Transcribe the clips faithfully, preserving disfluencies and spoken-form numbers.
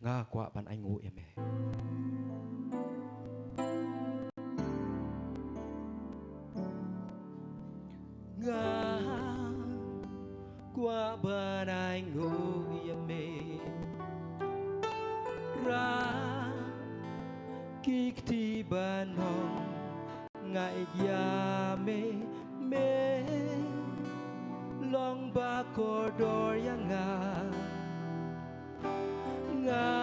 Nga kwah ban ainguh ïa me. Nga kwah ban ainguh ïa me. Ra ki kti ban ong nga ïeit ïa me, me long ba kordor ïa nga. Nga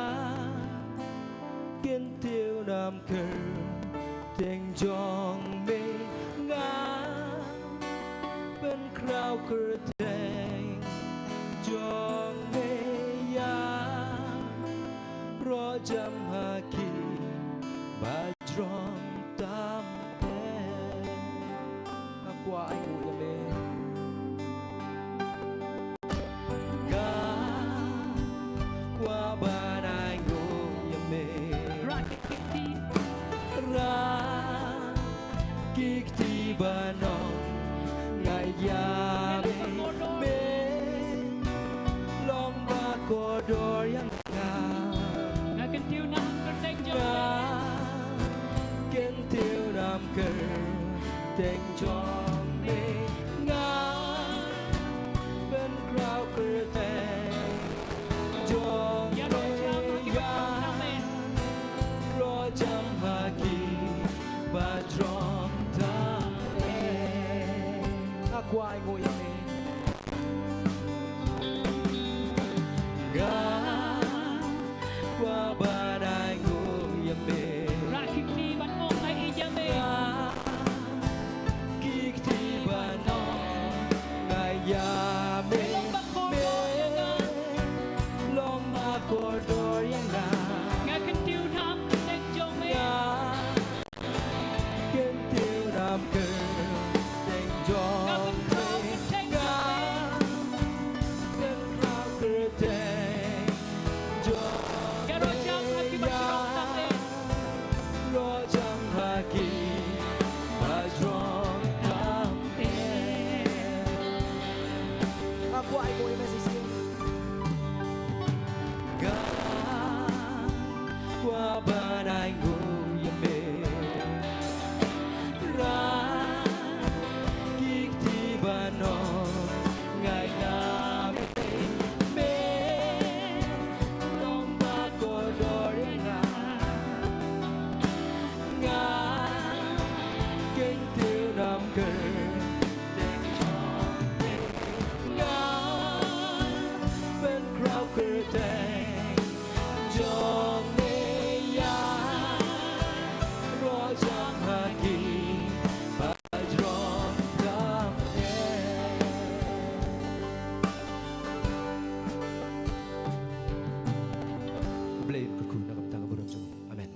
kyntiew nam kyrteng jong me, nga pynkhraw kyrteng jong me ïa, roh jam ha ki ba jrong tam eh. Nga kwah ainguh ïa me. Nga kwah ban ainguh ïa me. Ra ki kti ban ong nga ïeit ïa me, me long ba kordor ïa nga. Nga kyntiew nam kyrteng jong me. Nga kyntiew nam kyrteng jong me. Nga pynkhraw kyrteng jong me ïa, roh jam ha ki ba jrong tam eh. Nga kwah ainguh ïa me. Nga kwah ban ainguh ïa me. Ra ki kti ban ong nga ïeit ïa me. Ra ki kti ban ong nga ïeit ïa me. Me long ba kordor ïa nga. Nga kyntiew nam kyrteng jong me. Nga kyntiew nam kyrteng jong me. Nga pynkhraw kyrteng jong me. Nga pynkhraw kyrteng jong me. Ïa, roh jam ha ki ba jrong tam eh. Roh jam ha ki ba jrong tam eh. Nga kwah ainguh ïa me shisien. Nga kwah ban ainguh ïa me. Ra ki kti ban ong nga ïeit ïa me, me long ba kordor ïa nga. Nga kyntiew nam kyrteng jong me. Nga pynkhraw kyrteng jong me ïa, roh jam ha ki ba jrong tam eh. Blei un kyrkhu na ka bynta ka burom jong u. Amen.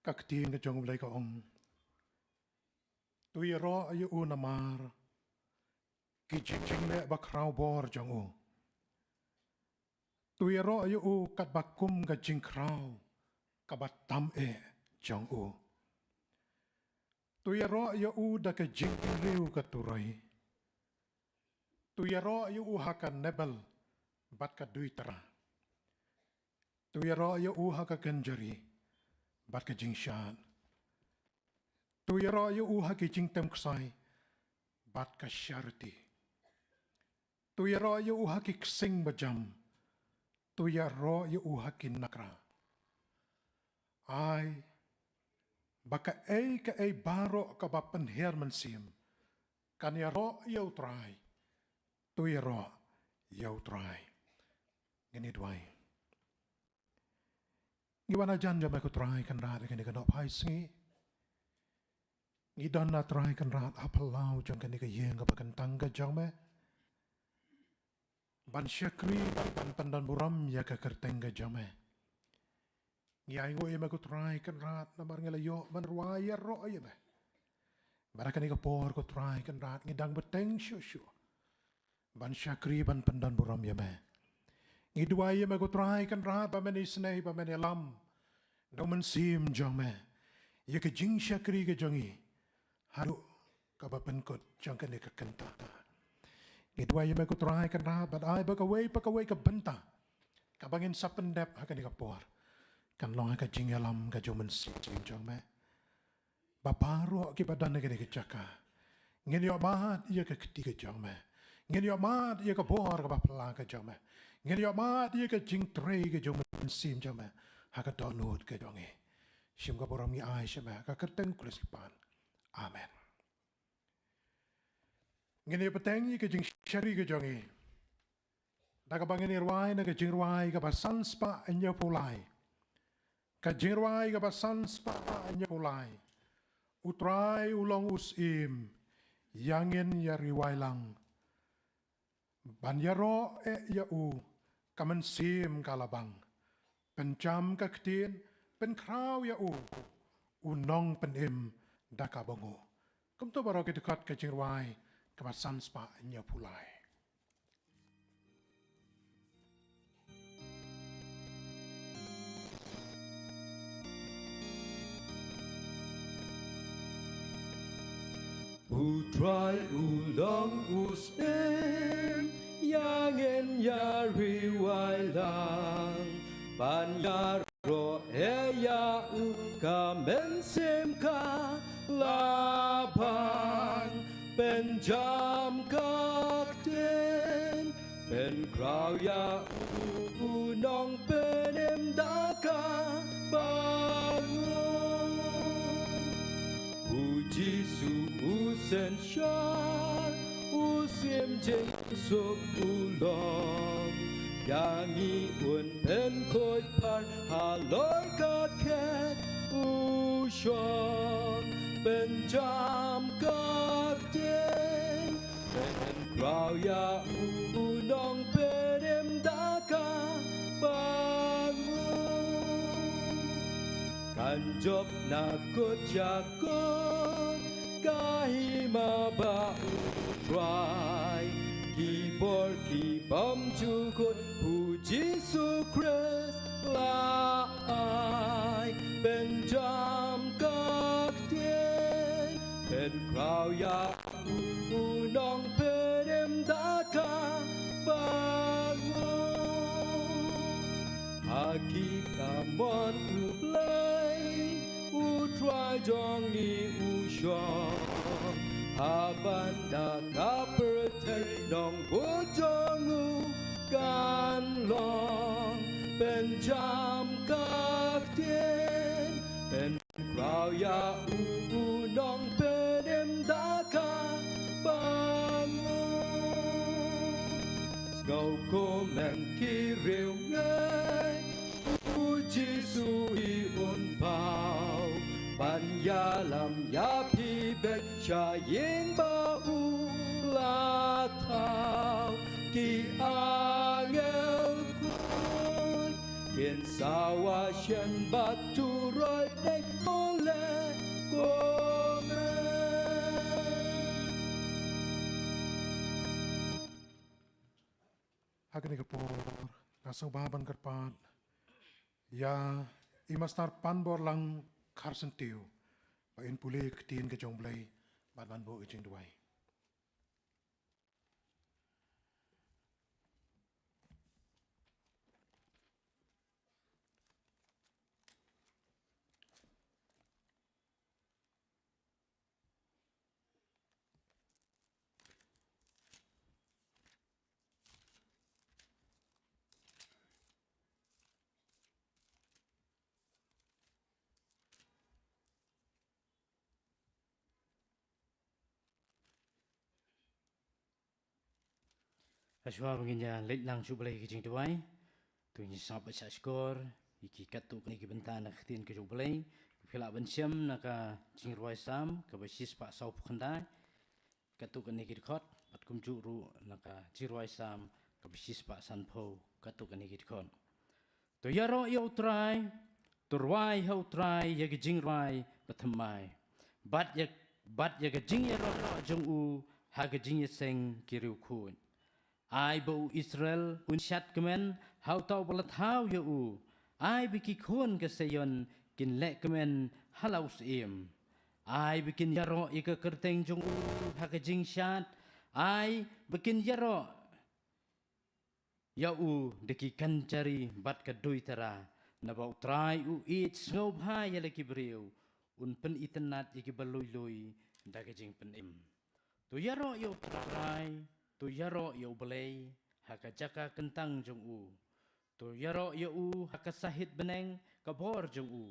Ka ktien ka jong U Blei ka ong, to ïaroh ïa u namar ki jing, jingleh bakhraw bor jong u. To ïaroh ïa u katba kum ka jingkhraw kaba tam eh jong u. To ïaroh ïa u da ka jingkyrkhu ka turoi. To ïaroh ïa u ha ka Nebel bad ka Duitara. To ïaroh ïa u ha ka kynjari bad ka jingshad. To ïaroh ïa u ha ki jingtem ksai bad ka sharti. To ïaroh ïa u ha ki ksing bajam. To ïaroh ïa u ha ki nakra. Ai ba kaei kaei baroh kaba pynhiar mynsiem kan ïaroh ïa U Trai. To ïaroh ïa U Trai. Ngin ïa duwai. Ngi wan hajan jong me ko Trai Kynrad ha kane ka nohphai sngi. Ngi don na Trai Kynrad ha phyllaw jong kane ka ïing kaba kyntang ka jong me. Ban shakri, ban pyndonburom ïa ka kyrteng ka jong me. Ngi ainguh ïa me ko Trai Kynrad namar ngi la ïoh ban rwai ïaroh ïa me. Bad ha kane ka por ko Trai Kynrad ngi dang bteng shuh shuh ban shakri ban pyndonburom ïa me. Ngi duwai ïa me ko Trai Kynrad ba men isynei ba men ïalam da u Mynsiem jong me ïa ka jingshakri ka jong ngi haduh kaba pynkut jong kane ka kynta. Ngi duwai ïa me ko Trai Kynrad bad ai ba kawei pa kawei ka bynta kaba ngin sa pyndep ha kane ka por kan long ha ka jingïalam ka jong u Mynsiem jong me. Ba baroh kiba don ha kane ka jaka ngin ïohmad ïa ka kti ka jong me. Ngin ïohmad ïa ka bor kaba phylla ka jong me. Ngin ïohmad ïa ka jingtrei ka jong u Mynsiem jong me ha ka dohnud ka jong ngi. Shim ka burom ngi ai sha me ha ka kyrteng u Khrist ngi pan. Amen. Ngin ïa bteng ïa ka jingshakri ka jong ngi da kaba ngin ïa rwai na ka jingrwai kaba san spah hynñiew phew lai. Ka jingrwai kaba san spah hynñiew phew lai. U Trai u long u Syiem, ïa ngin ïa rwai lang. Ban ïaroh eh ïa u ka mynsiem ka la bang. Pynjam ka ktien, pynkhraw ïa u, u nongpynim da kaba nguh. Kumto baroh ki dkhot ka jingrwai kaba san spah hynñiew phew lai. U Trai u long u Syiem, ïa ngin ïa rwai lang. Ban ïaroh eh ïa u ka mynsiem ka la bang. Pynjam ka ktien, pynkhraw ïa u, u nongpynim da kaba nguh. U Jisu u synshar, u Syiem jingsuk u long. Ïa ngi un pynkhuid par halor ka khet u shong. Pynjam ka ktien, pynkhraw ïa u, u nongpynim da kaba nguh. Kan jop na kut jaka ka hima ba u Trai. Ki bor ki bym jukut, u Jisu Khrist la ai. Pynjam ka ktien, pynkhraw ïa u, u nongpynim da kaba nguh. Ha ki kamon U Blei, U Trai jong ngi u shong. Ha bynta ka pyrthei nongbud jong u kan long. Pynjam ka ktien, pynkhraw ïa u, u nongpynim da kaba nguh. Sngew kumne ki riewngeit, u Jisu hi un paw. Ban ïalam ïa phi beit sha ïing ba u la thaw. Ki angel khuid kin sawa shen bad turoi dei, ole kumne. Ha kane ka por nga sngewbha ban kyrpad ïa i Mastar Panborlang Kharsyntiew ba in pule ktien ka jong U Blei bad ban buh ka jingduwai. Hashwa ba ngin ïa leit lang sha U Blei ki jingduwai, To ngin sngap bad shahshkor ïa ki katto katne ki bynta na ka ktien ka jong U Blei. Phi lah ban shem na ka jingrwai Salm kaba shispah sawphew khyndai, katto katne ki dkhot, bad kumjuh ruh na ka jingrwai Salm kaba shispah sanphew, katto katne ki dkhot. To ïaroh ïa U Trai, to rwai ha U Trai ïa ka jingrwai bathymmai, bad ïa, bad ïa ka jingïaroh jong u ha ka jingïaseng ki riewkhuid. Ai ba u Israel un shad kmen ha uta uba la thaw ïa u. Ai ba ki khun ka Seion kin leh kmen ha la u syiem. Ai ba kin ïaroh ïa ka kyrteng jong u ha ka jingshad. Ai ba kin ïaroh ïa u da ki kynjari bad ka duitara. Naba U Trai u ïeit sngewbha ïa la ki briew, un pynitynnad ïa kiba lui lui da ka jingpynim. To ïaroh ïa U Trai, to ïaroh ïa U Blei ha ka jaka kyntang jong u. To ïaroh ïa u ha ka sahit bneng ka bor jong u.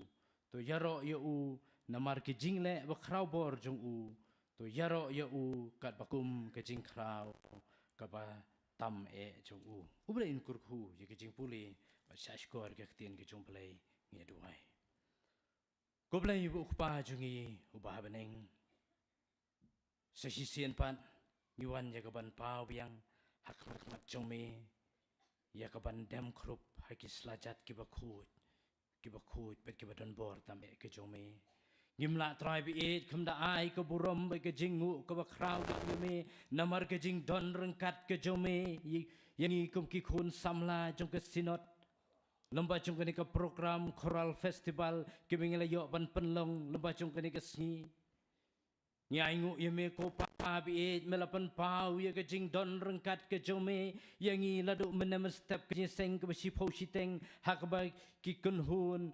To ïaroh ïa u namar ki jingleh bakhraw bor jong u. To ïaroh ïa u katba kum ka jingkhraw kaba tam eh jong u. U Blei un kyrkhu ïa ka jingpule bad shahshkor ïa ka ktien ka jong U Blei. Ngi duwai. Ko Blei uba U Kpa jong ngi uba ha bneng, sa shisien pat ngi wan ïa ka ban paw biang ha khmat khmat jong me, ïa ka ban dem khrup ha ki slajat kiba khuid, kiba khuid bad kiba donbor tam eh ka jong me. Ngim lah Trai ba ïeit kham da ai ka burom bad ka jingnguh kaba khraw ïa me, namar ka jingdon ryngkat ka jong me ïa, ïa ngi kum ki khun samla jong ka Synod. Lem bad jong kane ka program Choral Festival kiba ngi la ïoh ban pynlong lem bad jong kane ka sngi. Ngi ainguh ïa me ko Pa ba ïeit, me la pynpaw ïa ka jingdon ryngkat ka jong me ïa ngi naduh mynne mynstep ka jingïaseng kaba shiphew shiteng, ha kaba ki kynhun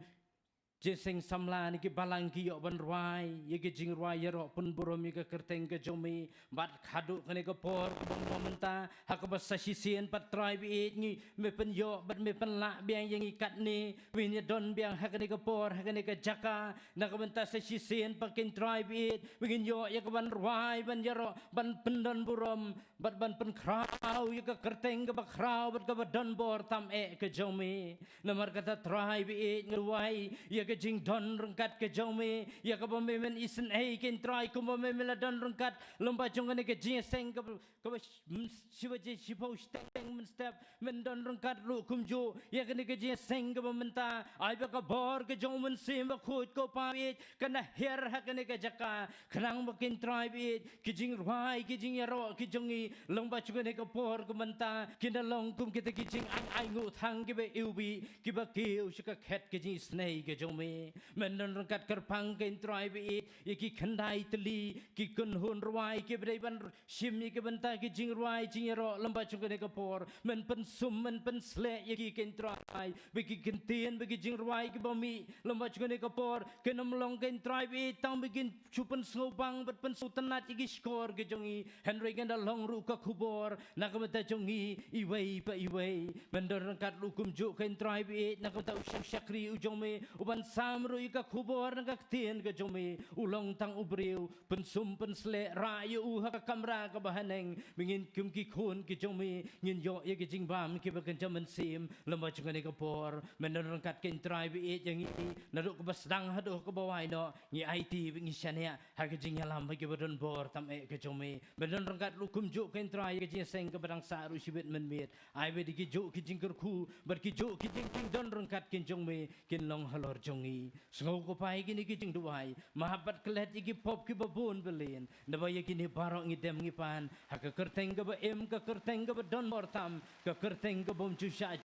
jingïaseng samla ne ki balang ki ïoh ban rwai ïa ka jingrwai ïaroh pynburom ïa ka kyrteng ka jong me. Bad haduh kane ka por kaba mynta, ha kaba sa shisien pat Trai ba ïeit, ngi me pynïoh bad me pynlah biang ïa ngi katne, me ïa don biang ha kane ka por, ha kane ka jaka. Na ka bynta sa shisien pat kin Trai ba ïeit, me ngin ïoh ïa ka ban rwai, ban ïaroh, ban pyndon burom bad ban pynkhraw ïa ka kyrteng kaba khraw bad kaba donbor tam eh ka jong me. Namar kata Trai ba ïeit, nga duwai ïa ka jingdon ryngkat ka jong me, ïa kaba me men isynei kin Trai kumba me men la don ryngkat lem bad jong kane ka jingïaseng kaba, kaba sh-, m-, shiwa je shiphew shiteng mynstep, men don ryngkat ruh kumjuh ïa kane ka jingïaseng kaba mynta. Ai ba ka bor ka jong u Mynsiem Bakhuid ko Pa ba ïeit, kan da hiar ha kane ka jaka, khnang ba kin Trai ba ïeit, ki jingrwai, ki jingïaroh ki jong ngi lem bad jong kane ka por ka mynta, kin da long kum kita ki jingai, ainguh thang kiba iwbih, kiba kiew sha ka khet ka jingisynei ka jong me. Men don ryngkat kyrpang kin Trai ba ïeit ïa ki khyndai tylli, ki kynhun rwai kiba dei ban shim ïa ki bynta ki jingrwai jingïaroh lem bad jong kane ka por. Men pynsum, men pynsleh ïa ki kin Trai, ba ki kyntien, ba ki jingrwai kiba mih lem bad jong kane ka por kin ym long kin Trai ba ïeit tang ba kin shu pynsngewbang bad pynsngewtynnad ïa ki shkor ki jong ngi, hynrei kan da long ruh ka khubor na ka bynta jong ngi iwei pa iwei. Men don ryngkat ruh kumjuh kin Trai ba ïeit na ka bynta u shakri u jong me, u ban sam ruh ïa ka khubor na ka ktien ka jong me, u long tang u briew, pynsum pynsleh, rah ïa u ha ka kamra kaba haneng, ba ngin kum ki khun ki jong me ngin ïoh ïa ki jingbam kiba kynja mynsiem lem bad jong kane ka por. Men don ryngkat kin Trai ba ïeit ïa ngi, naduh kaba sdang haduh kaba wai noh, ngi aiti bad ngi shaniah ha ka jingïalam ha kiba donbor tam eh ka jong me. Men don ryngkat ruh kumjuh kin Trai ïa ka jingïaseng kaba dang sah ruh shibit mynmiet. Ai ba da ki juh ki jingkyrkhu bad ki juh ki jingkieng don ryngkat kin jong me kin long halor jong ngi. Sngew ko Pa ïa kine ki jingduwai, map bad klet ïa ki pop kiba bun bylin. Naba ïa kine baroh ngi dem ngi pan ha ka kyrteng kaba im, ka kyrteng kaba donbor tam, ka kyrteng ka bym ju shah,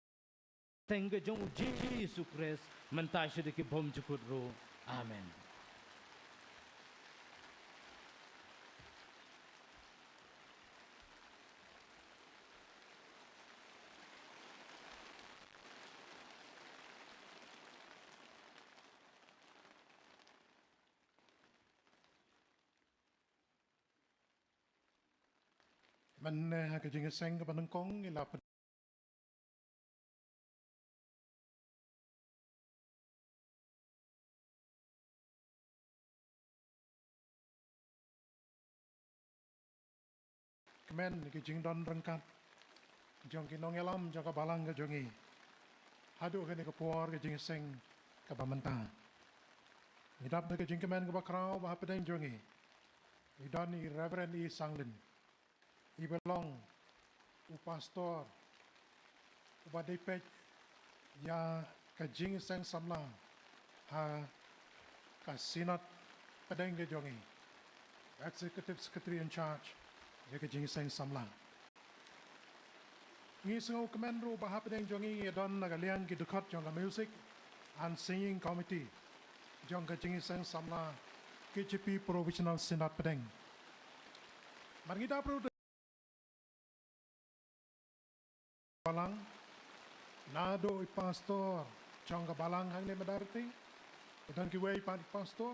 kyrteng ka jong u Jisu Khrist, mynta sha da ki bymjukut ruh. Amen. Mynne ha ka jingïaseng kaba nyngkong ngi la pyn- kmen ki jingdon ryngkat jong ki nongïalam jong ka balang ka jong ngi. Haduh kane ka por ka jingïaseng kaba mynta, ngi dap da ka jingkmen kaba khraw ba hapdeng jong ngi i don i Reverend E Sanglin, iba long u pastor uba dei peit ïa ka jingïaseng samla ha ka Synod pdeng ka jong ngi, Executive Secretary in charge ïa ka jingïaseng samla. Ngi sngewkmen ruh ba hapdeng jong ngi ngi don na ka liang ki dkhot jong ka Music and Singing Committee jong ka jingïaseng samla K J P Provisional Synod pdeng. Bad ngi dap ruh da balang, naduh i pastor jong ka balang hangne Madarti, i don kiwei pat i pastor.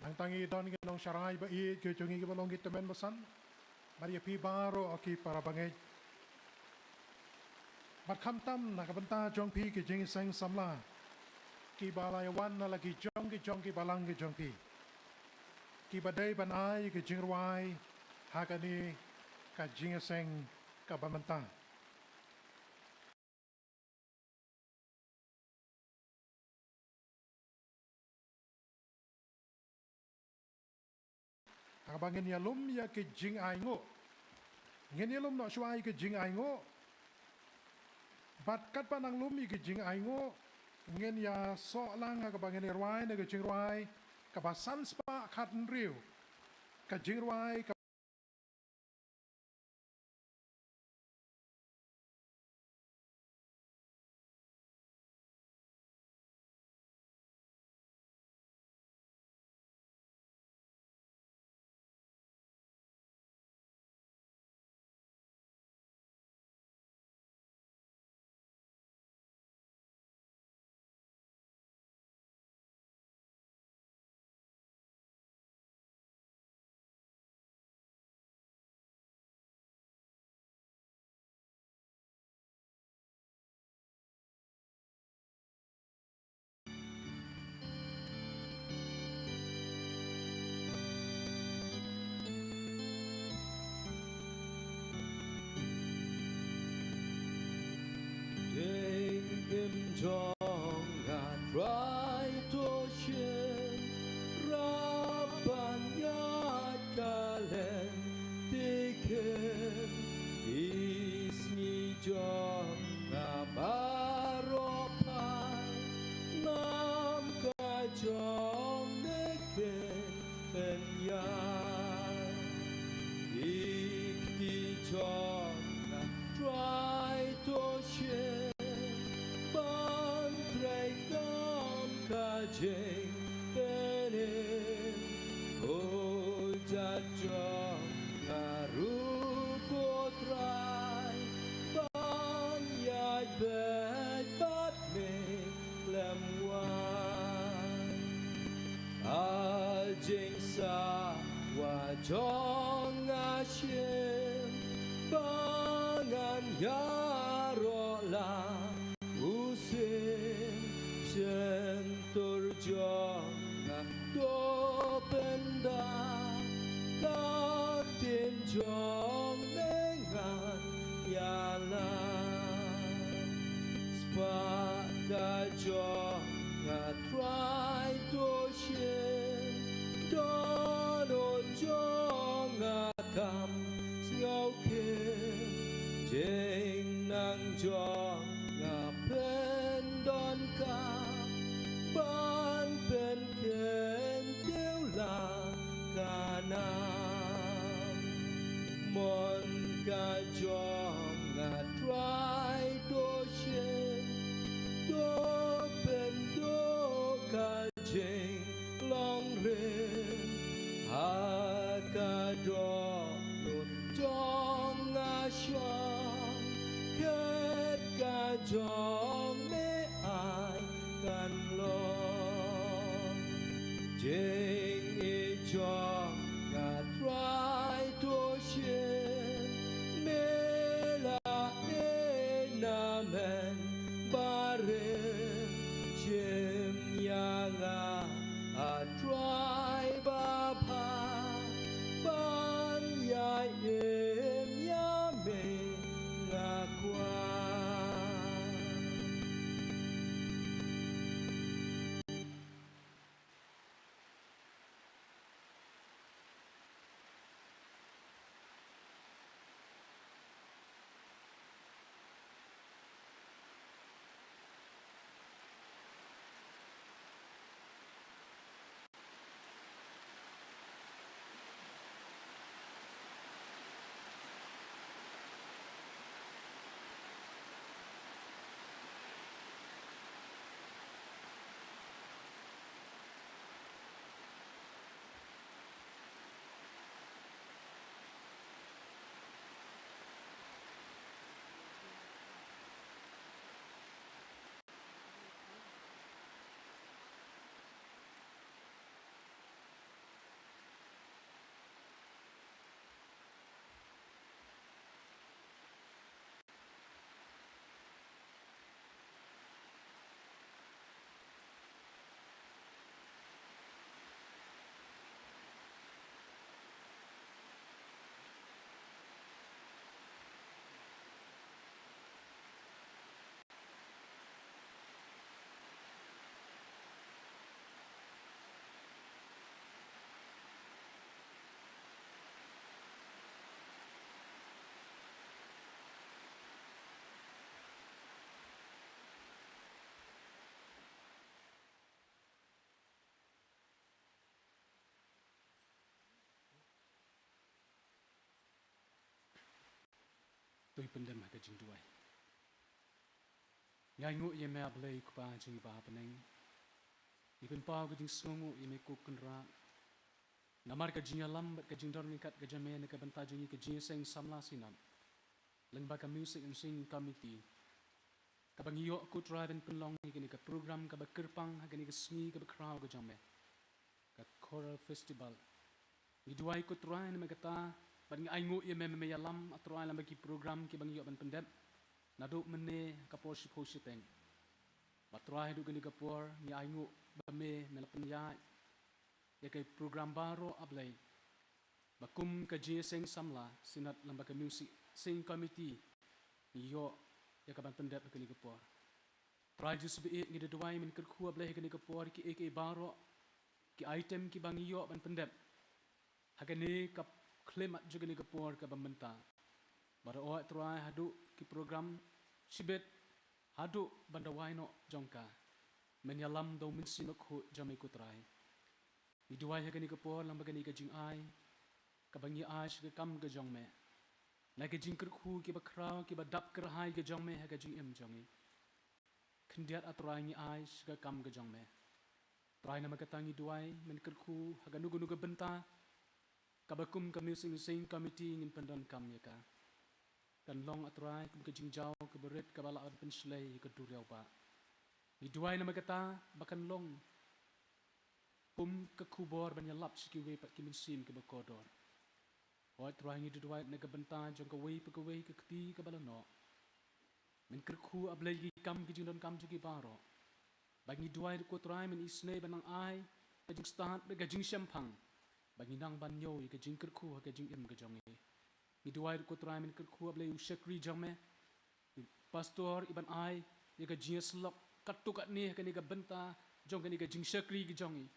Nangta ngi don ki nongsharai ba ïeit ki jong ngi kiba long ki tymmen basan. Bad ïa phi baroh ki para bangeit, bad khamtam na ka bynta jong phi ki jingïaseng samla kiba la ïa wan na la ki jong ki jong ki balang ki jong phi, kiba dei ban ai ki jingrwai ha kane ka jingïaseng kaba mynta. Ha kaba ngin ïalum ïa ki jingainguh, ngin ïalum noh shuwa ïa ki jingainguh. Bad katba nang lum ïa ki jingainguh, ngin ïasoh lang ha kaba ngin ïarwai na ka jingrwai kaba san spah khathynriew, ka jingrwai ka Dei im jong nga Trai to shin, rap ban ïaid ka lynti khim, i sngi jong nga baroh phai, nam ka jong ne khim pynïaid. I kti jong nga Trai to shin, ban trei kam ka jingpynim. Ko jait jong nga ruh ko Trai, ban ïaid beit bad me khlem wai. A jingsawa jong nga shim ba ngan ïaroh lang u syiem. Shyntur jong nga to pynda, ka ktien jong me ngan ïalam. Spah ka jong nga Trai to shin, dohnud jong nga kam sngewkhia. Jingnang jong nga pyndonkam, ban pynkyntiew lang ka nam. Mon ka jong nga Trai to shin, to pynduh ka jinglong rim. Ha ka dohnud jong nga shong, khet ka jong me ai kan long. Jingïeit jong nga Trai to shin, me la ïeit na men barim. Shim ïa nga A Trai babha, ban ïai im ïa me nga kwah. To ngin pyndem ha ka jingduwai. Ngi ainguh ïa me, A Blei Kpa jong ngi ba ha bneng. Ngi pynpaw ka jingsngewnguh ïa me, Ko Kynrad, namar ka jingïalam bad ka jingdon ryngkat ka jong me na ka bynta jong ngi, ka Jingïaseng Samla Synod, lyngba ka Music and Singing Committee, kaba ngi ïoh, Ko Trai, ban pynlong ïa kane ka program kaba kyrpang ha kane ka sngi kaba khraw ka jong me, ka Choral Festival. Ngi duwai, Ko Trai, namar kata, bad ngi ainguh ïa me, me ïalam, A Trai, lem bad ki program kiba ngi ïoh ban pyndep naduh mynne ha ka por shiphew shiteng. Bad Trai, haduh kane ka por ngi ainguh ba me, me la pynïaid ïa ki program baroh, A Blei, ba kum ka Jingïaseng Samla Synod lyngba ka Music Singing Committee ngi ïoh ïa ka ban pyndep ha kane ka por. Trai Jisu baieit, ngi da duwai men kyrkhu, A Blei, ha kane ka por kiei kiei baroh ki item kiba ngi ïoh ban pyndep ha kane ka khyllipmat jong kane ka por kaba mynta. Bad oh Trai, haduh ki program shibit haduh ban da wai noh jong ka, men ïalam da U Mynsiem Bakhuid jong me, Ko Trai. Ngi duwai ha kane ka por lem bad kane ka jingai kaba ngi ai sha ka kam ka jong me, na ka jingkyrkhu kiba khraw kiba dap kyrhai ka jong me ha ka jingim jong ngi. Khyndiat, A Trai, ngi ai sha ka kam ka jong me. Trai, namar kata ngi duwai men kyrkhu ha kano kano ka bynta kaba kum ka Music and Singing Committee ngin pyndonkam ïa ka. Kan long, A Trai, kum ka jingjaw kaba rit kaba lah ban pynshlei ïa ka duriaw ba. Ngi duwai namar kata ba kan long kum ka khubor ban ïalap sha kiwei pat ki mynsiem kiba kordor. Hooid Trai, ngi da duwai na ka bynta jong kawei pa kawei ka kti kaba la noh. Men kyrkhu, A Blei, ïa ki kam ki jingdonkam jong ki baroh. Bad ngi duwai ruh, Ko Trai, men isynei ban nang ai ka jingstad bad ka jingshemphang ba ngin nang ban ñiew ïa ka jingkyrkhu ha ka jingim ka jong ngi. Ngi duwai ruh, Ko Trai, men kyrkhu, A Blei, u shakri jong me, u pastor, i ban ai ïa ka jingïasyllok katto katne ha kane ka bynta jong kane ka jingshakri ka jong ngi.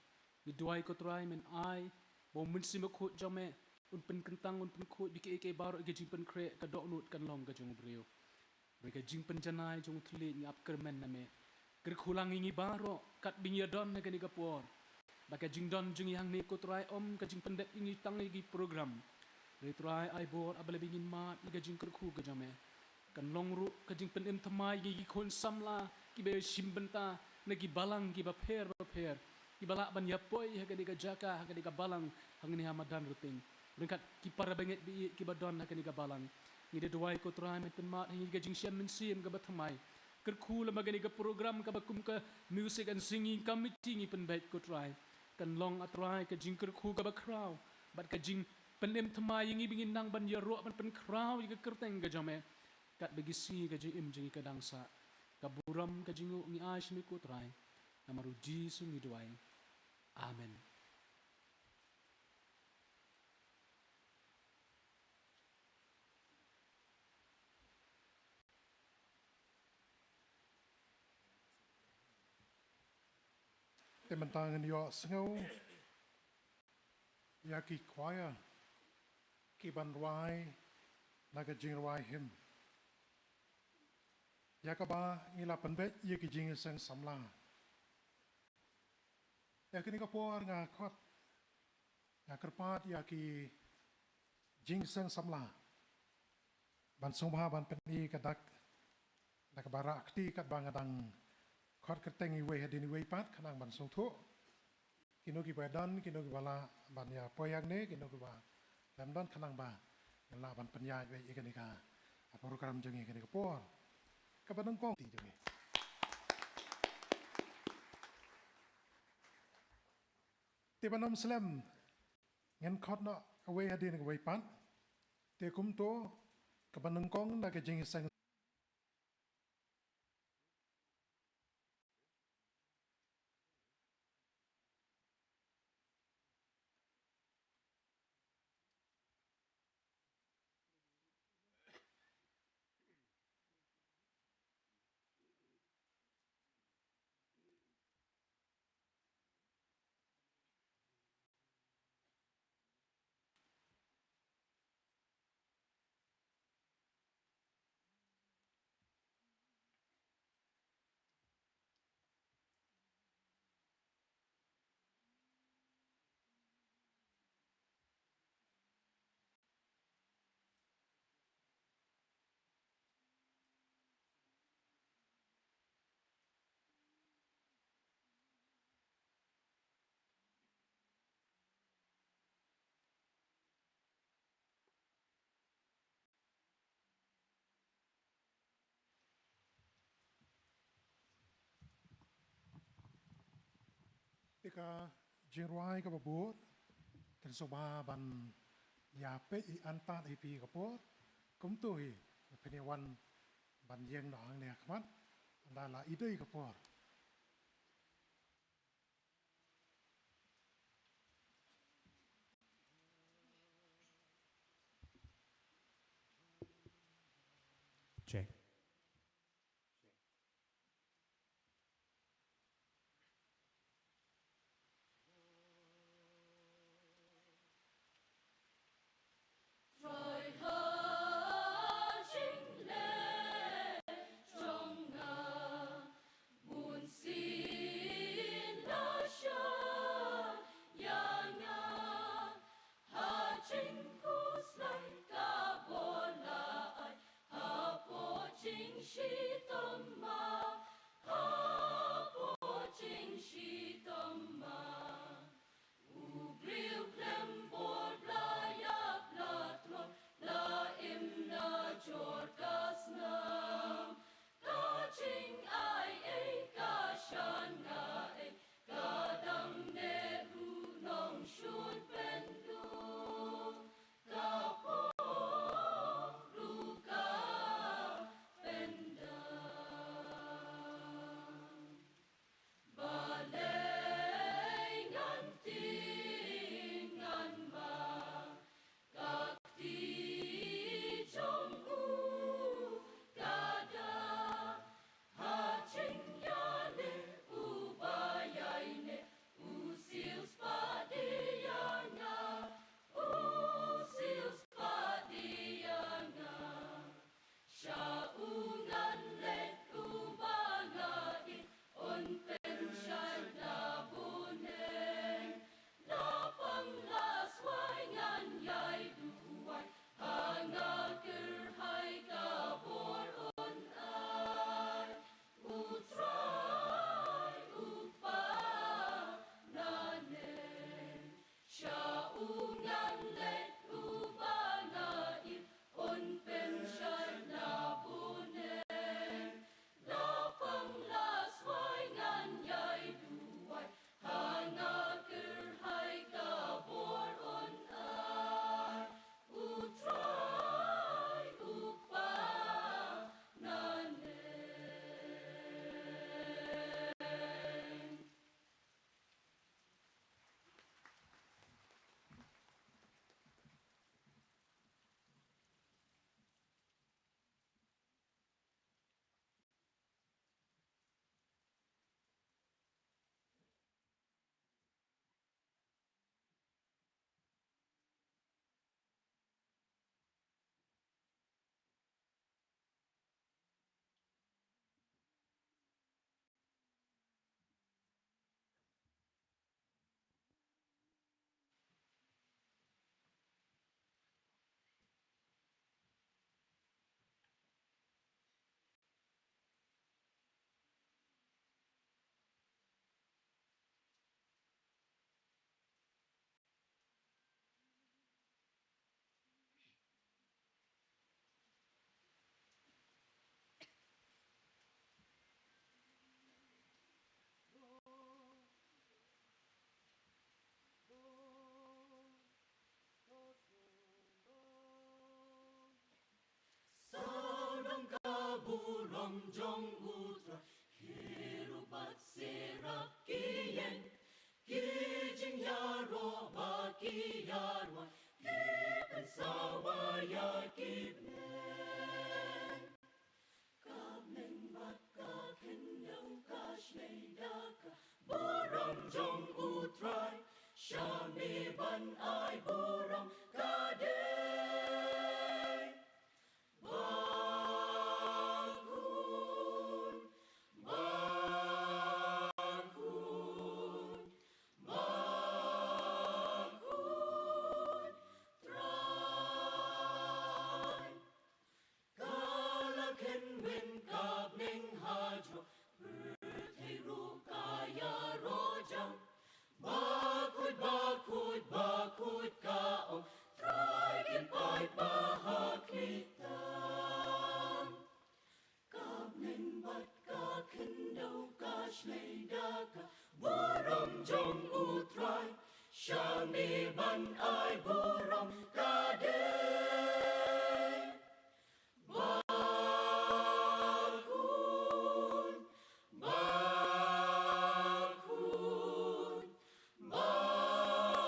Ngi duwai, Ko Trai, men ai ba U Mynsiem Bakhuid jong me un pynkyntang, un pynkhuid ïa kiei kiei baroh, ïa ka jingpynkhreh ka dohnud kan long ka jong u briew. Bad ka jingpynjanai jong u thylliej ngi ap kyrmen na me. Kyrkhu lang ïa ngi baroh katba ngi ïadon ha kane ka por. Ba ka jingdon jong ngi hangne, Ko Trai, ym ka jingpyndep ïa ngi tang ïa ki program. Hynrei Trai, ai bor, A Blei, ba ngin mad ïa ka jingkyrkhu ka jong me. Kan long ruh ka jingpynim thymmai ïa ngi ki khun samla kiba ïashim bynta na ki balang kiba pher bapher, kiba lah ban ïapoi ha kane ka jaka, ha kane ka balang hangne ha Madan Rting, ryngkat ki para bangeit baieit kiba don ha kane ka balang. Ngi da duwai, Ko Trai, men pynmad ha ngi ka jingshem mynsiem kaba thymmai. Kyrkhu lem bad kane ka program kaba kum ka Music and Singing Committee ngi pynbeit, Ko Trai, kan long, A Trai, ka jingkyrkhu kaba khraw bad ka jingpynim thymmai ïa ngi ba ngin nang ban ïaroh ban pynkhraw ïa ka kyrteng ka jong me. Katba ngi sngew ka jingim jong ngi ka dang sah, ka burom, ka jingnguh ngi ai sha me, Ko Trai. Namar U Jisu ngi duwai. Amen. Te mynta ngin ïohsngew ïa ki choir ki ban rwai na ka jingrwai hymn ïa kaba ngi la pynbeit ïa ki Jingïaseng Samla. Ïa kane ka por nga khot, nga kyrpad ïa ki Jingïaseng Samla ban sngewbha ban pyni ka dak da kaba rah kti katba nga dang khot kyrteng iwei hadien iwei pat, khnang ban sngewthuh kino kiba don, kino kiba lah ban ïapoi hangne, kino kiba lem don, khnang ba ngin lah ban pynïaid beit ïa kane ka program jong ngi kane ka por. Kaba nyngkong, ti jong ngi. Te ban ym slem, ngin khot noh kawei hadien kawei pat. Te kumto, kaba nyngkong na ka Jingïaseng Ka jingrwai kaba bud kan sngewbha ban ïa peit ïa, an tad ïa phi ka por. Kumto hi phin ïa wan ban ïeng noh hangne ha khmat, ynda la i dei ka por. Check. Trai ha jingïaleh jong nga, bunsien la shah ïa nga ha jingkhuslai ka bor la ai, hapoh jingshitom ma, hapoh jingshitom ma. U briew khlem bor, bla ïap, bla trot, bla im na jor ka snam. Ka jingai ei, ka shaniah ei, ka dang neh ruh nongshun pynduh. Ka pop ruh ka pyndam. Balei ngan tieng ngan mad, ka kti jong u ka dap ha jingïaleh, uba ïaineh u siew spah die ïa nga, u siew spah die ïa nga. Sha u ngan leit, uba nga ïeit un pynshai na bneng. La pang la swai ngan ïai duwai, ha nga kyrhai ka bor un ai u Trai u Kpa naneng. Sha u ngan leit, uba nga ïeit un pynshai na bneng. La pang la swai ngan ïai duwai, ha nga kyrhai ka bor un ai u Trai u Kpa naneng. Sawdong ka burom jong U Trai, kherub bad serap ki ïeng, ki jingïaroh ba ki ïarwai, ki pynsawa ïa ki bneng. Ka bneng bad ka khyndew ka shngaiñ da ka burom jong U Trai, sha me ban ai burom ka dei ba khun Sha me ban ai burom ka dei. Bakhun, bakhun, bakhun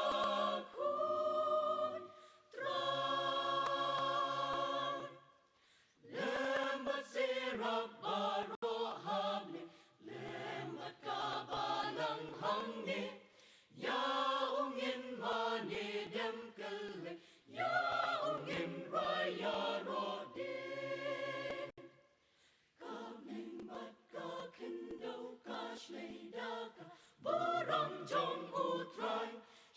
Trai. Lem bad Serap baroh ha me, lem bad ka balang hangne. Ïa u ngin mane dem kylleng, ïa u ngin rwai ïaroh de. Ka meng bad ka khyndew ka shlei da ka burom jong u Trai.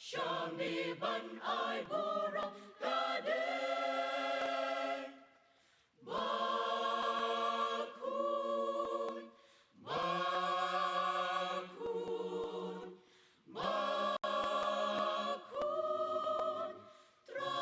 Sha me ban ai burom ka dei. Bakhun, bakhun, bakhun Trai.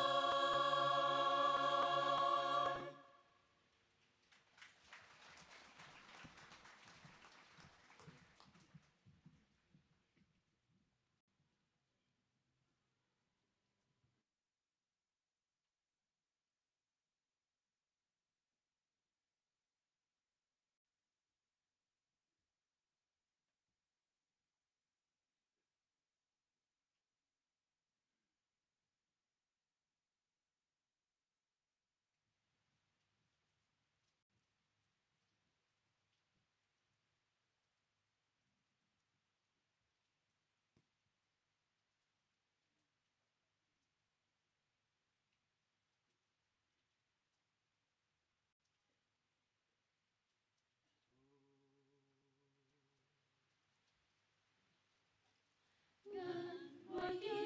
Ngan wai ki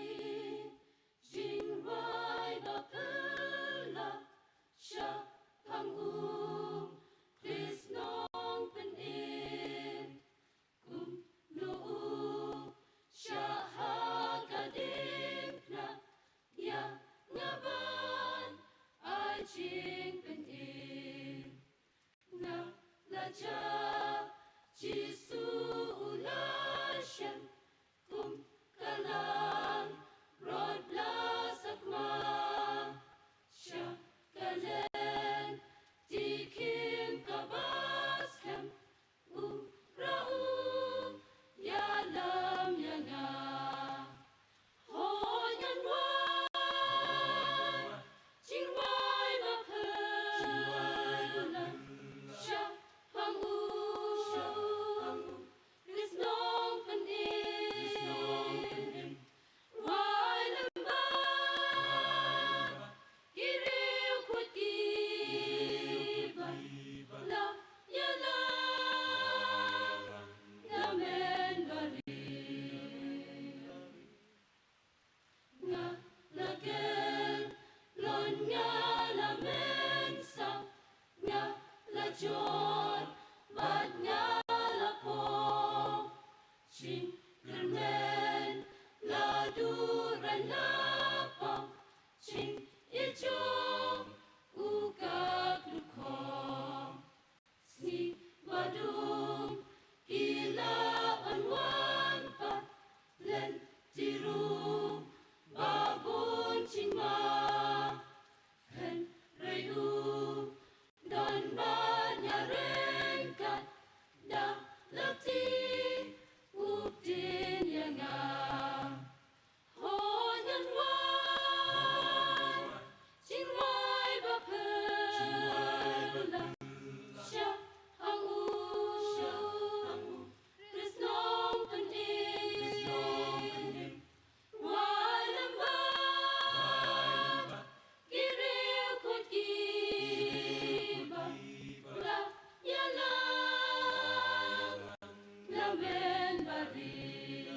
jingrwai ba phylla shaphang u Khrist Nongpynim. Kumno u shah ha ka diengphna, ïa nga ban ai jingpynim. Nga la jah, Jisu u la shem, kum ka langbrot la sakma. Sha ka lynti khim kaba skhem, u Trai u ïalam ïa nga. Hooid ngan wai jingrwai ba phylla shaphang u Khrist Nongpynim. Wai lem bad ki riewkhuid kiba la ïalam, la men barit. Nga la kyllon, nga la men saw, nga la jot bad nga la pop. Jingkyrmen la duh rang la pop, jingïeit jong u ka kyrkhu. Sngi ba dum ki lah ban wan pat, lynti ruh ba bun jingma. Hynrei u don bad nga ryngkat, da lynti u ktien ïa nga. Hooid ngan wai jingrwai ba phylla shaphang u Khrist Nongpynim. Wai lem bad ki riewkhuid kiba la ïalam, la men barit.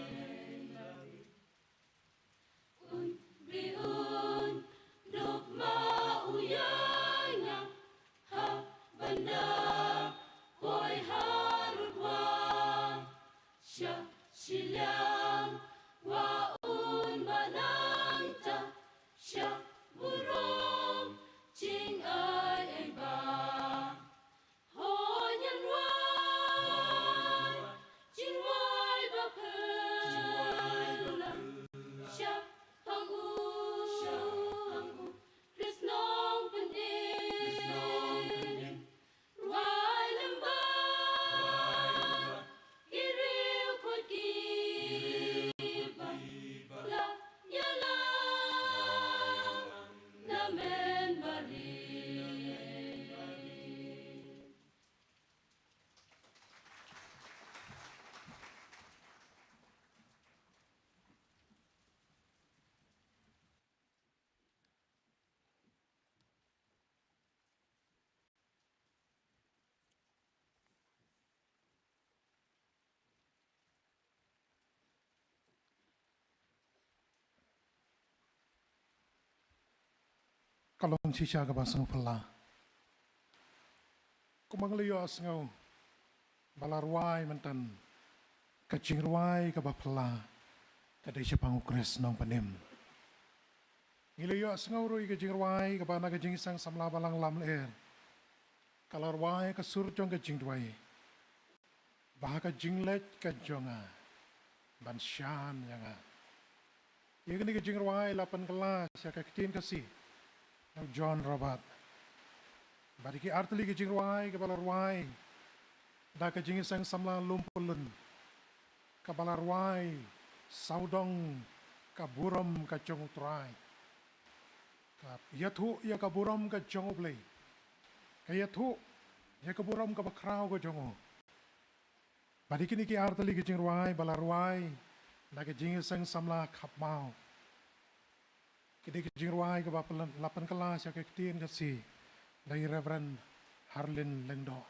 Un briew un dup ma u ïa nga ha ban da poi harud wa. Sha shiliang wa un ba nangta sha burom jingai ei ba. Hooid ngan wai, jingwai Ka long shisha kaba sngewphylla. Kumba ngi la ïohsngew ba la rwai mynta, ka jingrwai kaba phylla ka dei shaphang u Khrist Nongpynim. Ngi la ïohsngew ruh ïa ka jingrwai kaba na ka Jingïaseng Samla Balang Lamler, ka la rwai ka sur jong ka jingduwai. Ba ha ka jingleit ka jong nga, ban shan ïa nga. Ïa kane ka jingrwai la pynkylla sha ka ktien Khasi na u John Robert. Bad ïa ki artylli ki jingrwai kaba la rwai da ka Jingïaseng Samla Lum Pyllun, kaba la rwai sawdong ka burom ka jong U Trai. Ka ïathuh ïa ka burom ka jong U Blei. Ka ïathuh ïa ka burom kaba khraw ka jong u. Bad ïa kine ki artylli ki jingrwai ba la rwai na ka Jingïaseng Samla Khapmaw, ki dei ki jingrwai kaba pynlong, la pynkylla sha ka ktien Khasi da i Reverend Harlin Lyngdoh.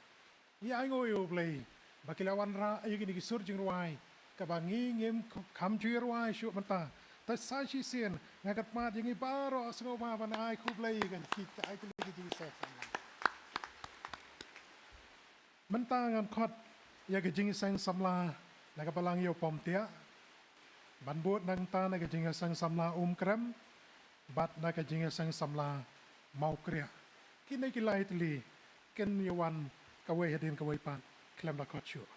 Ngi ainguh ïa U Blei ba ki la wanrah ïa kine ki sur jingrwai kaba ngi ngim kham ju ïarwai shuh mynta. Te sa shisien nga kyrpad ïa ngi baroh sngewbha ban ai khublei ïa ka, ki, ka, ai khublei ïa ka Jingïaseng Samla. Mynta ngan khot ïa ka Jingïaseng Samla na ka Balang Ïew Pom Tiah ban bud nangta na ka Jingïaseng Samla Umkrem bad na ka Jingïaseng Samla Mawkriah. Kine ki lai tylli kin ïa wan kawei hadien kawei pat khlem da khot shuh.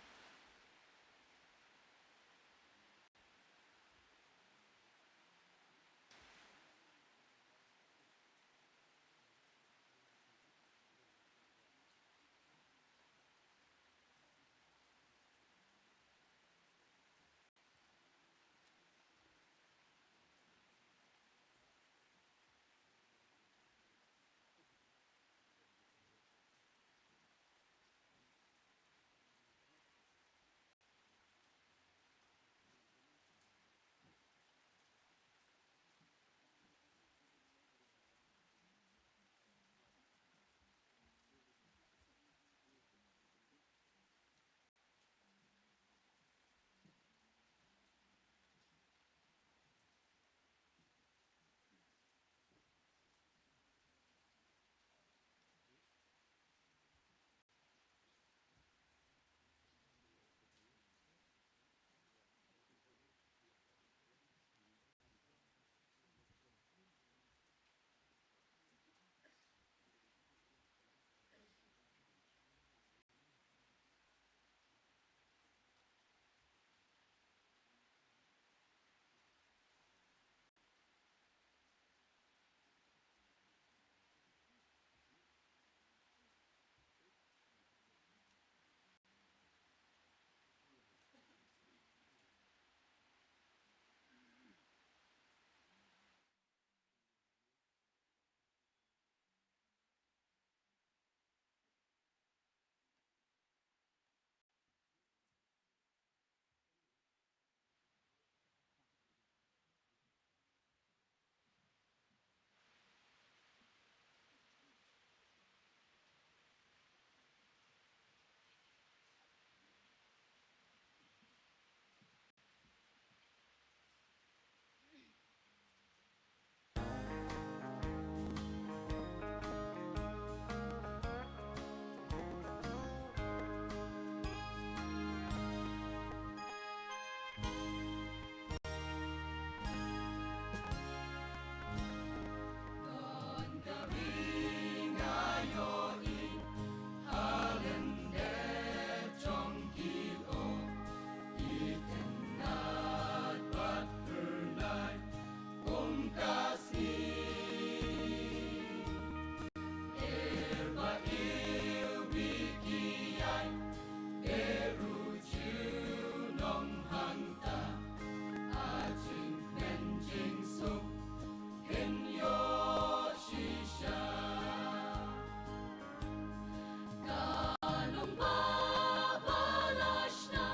Ka nongbah ba la shna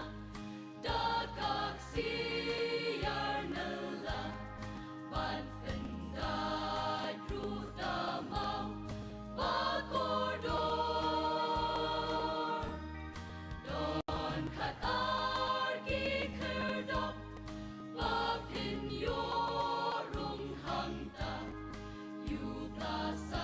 da ka ksiar nylla, ban pyndait ruh da maw ba kordor. Don khatar ki khyrdop ba phin ïoh rung hangta, ïa u Blei sa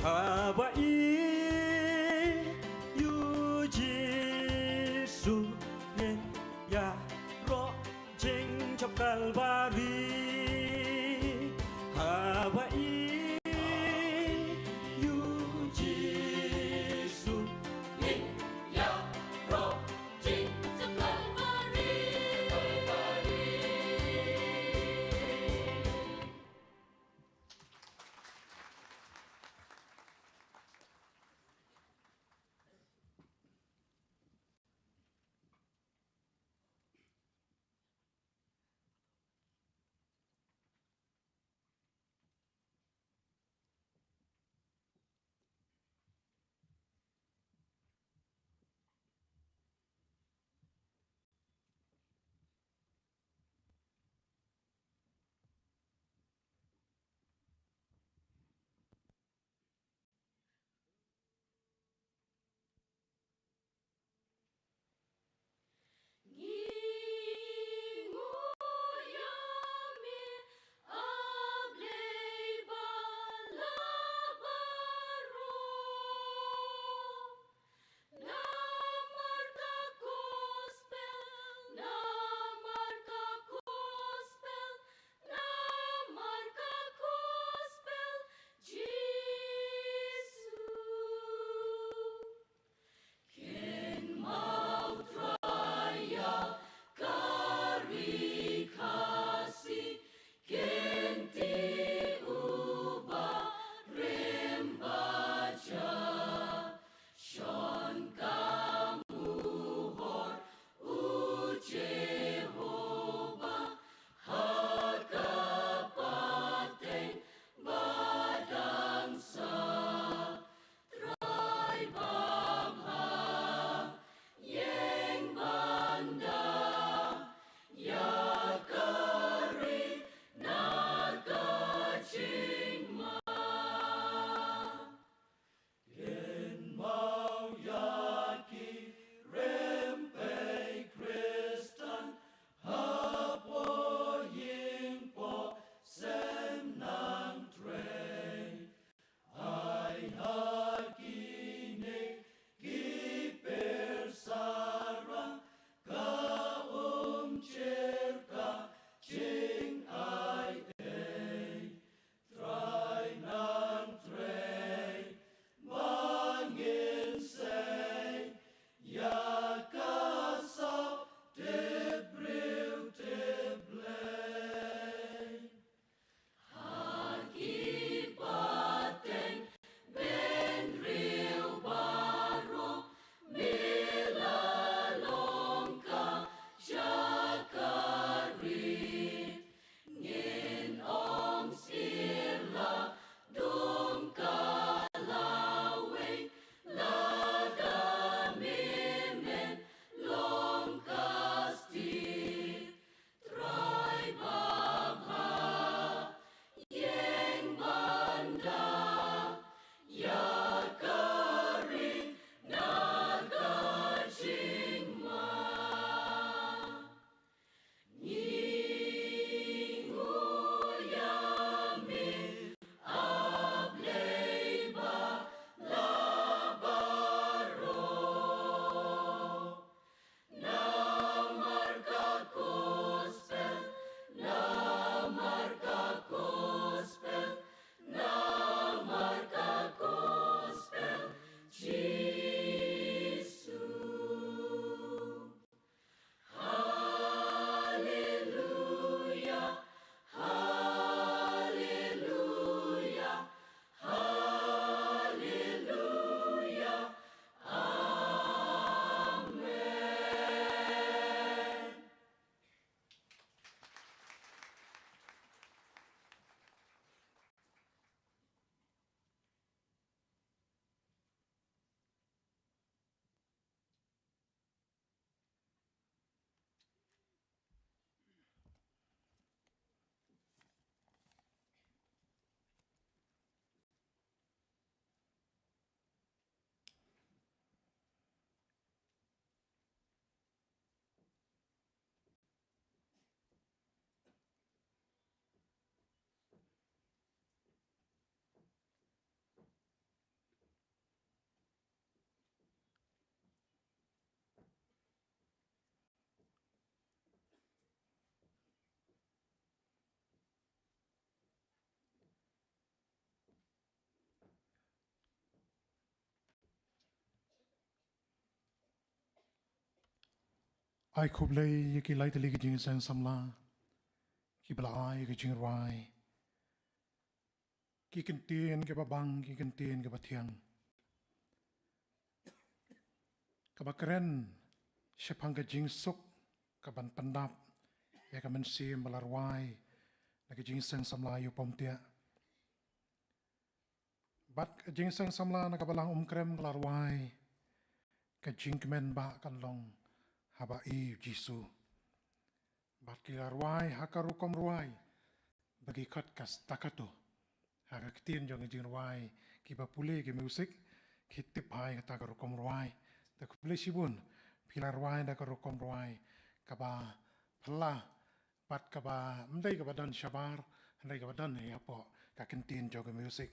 Haba i ïoh Jisu ngin ïaroh jingchap Kalbari. Haba i ïoh Jisu ngin ïaroh jingchap Kalbari. Ai khublei ïa ki lai tylli ki jingïaseng samla kiba la ai ïa ki jingrwai, ki kyntien kiba bang, ki kyntien kiba thiang, kaba kren shaphang ka jingsuk kaban pyndap ïa ka mynsiem ba la rwai na ka jingïaseng samla ïa u Pom Tiah. Bad ka jingïaseng samla na ka Balang Umkrem ka la rwai, ka jingkmen ba kan long haba i u Jisu. Bad ki la rwai ha ka rukom rwai ba ki khot ka staccato. Ha ka ktien jong ka jingrwai kiba pule ki music, ki tip bha ïa kata ka rukom rwai. Te khublei shibun, phi la rwai da ka rukom rwai kaba phylla bad kaba ym dei kaba don shabar, hynrei kaba don hapoh ka kyntien jong ka music.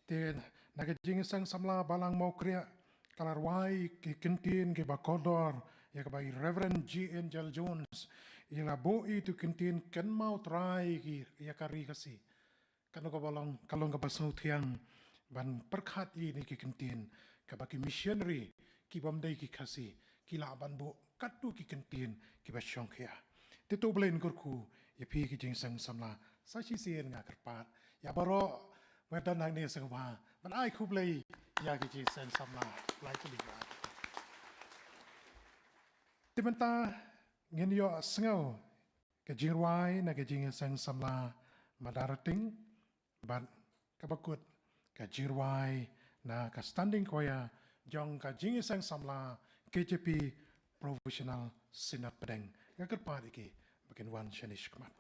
Te na ka jingïaseng samla Balang Mawkriah ka la rwai ki kyntien kiba kordor ïa kaba i Reverend G Angel Jones i la buh ïa uto u kyntien Kynmaw Trai ïa ka Ri Khasi. Kano kaba long, ka long kaba sngewthiang ban pyrkhat ïa kine ki kyntien kaba ki missionary ki bym dei ki Khasi ki lah ban buh katto ki kyntien kiba shongkhia. Te to U Blei un kyrkhu ïa phi ki jingïaseng samla sa shisien. Nga kyrpad ïa baroh ba don hangne sngewbha ban ai khublei ïa ki jingïaseng samla lai tylli. Te mynta ngin ïohsngew ka jingrwai na ka jingïaseng samla Madarating, bad kaba kut ka jingrwai na ka standing choir jong ka jingïaseng samla K J P Professional Synod Pdeng. Nga kyrpad ïa ki ba kin wan shane shakhmat.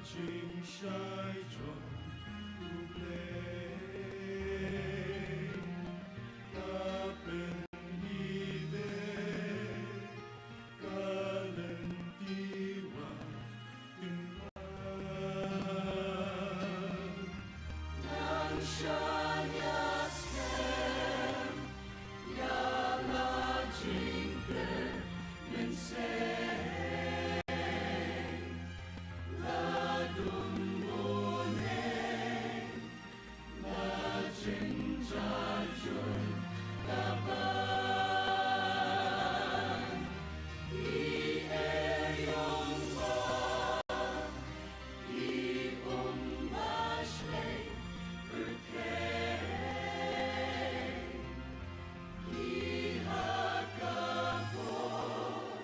jingshai jong U Blei. Ka pynhiar bad ka lynti wat tyngkhuh. Ngan shah ïa skhem ïa la jingkyrmen seh. La dum bun eh, la jynjar jur ka ban. Ki ei ong ba, ki ong ba shlei pyrthei. Ki ha ka por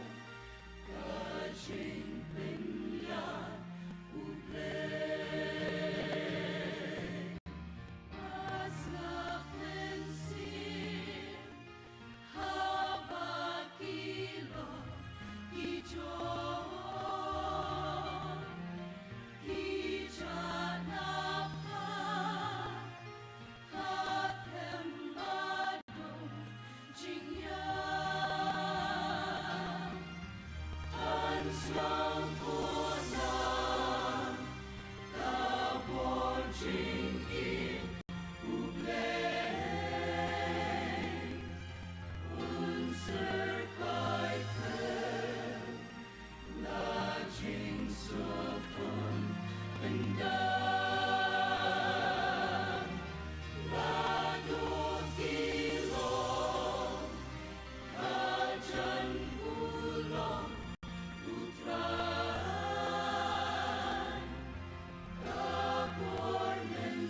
ka jingpynïaid U Blei. Ba sngap mynsiem haba ki lok ki jor, ki jana pha ha them ba don jingïap. Yn sngewthuh na ka bor jingim U Blei. Un syrpai khlem la jingsuk un pyndap. La duk ki long hajan u long U Trai. Ka bor men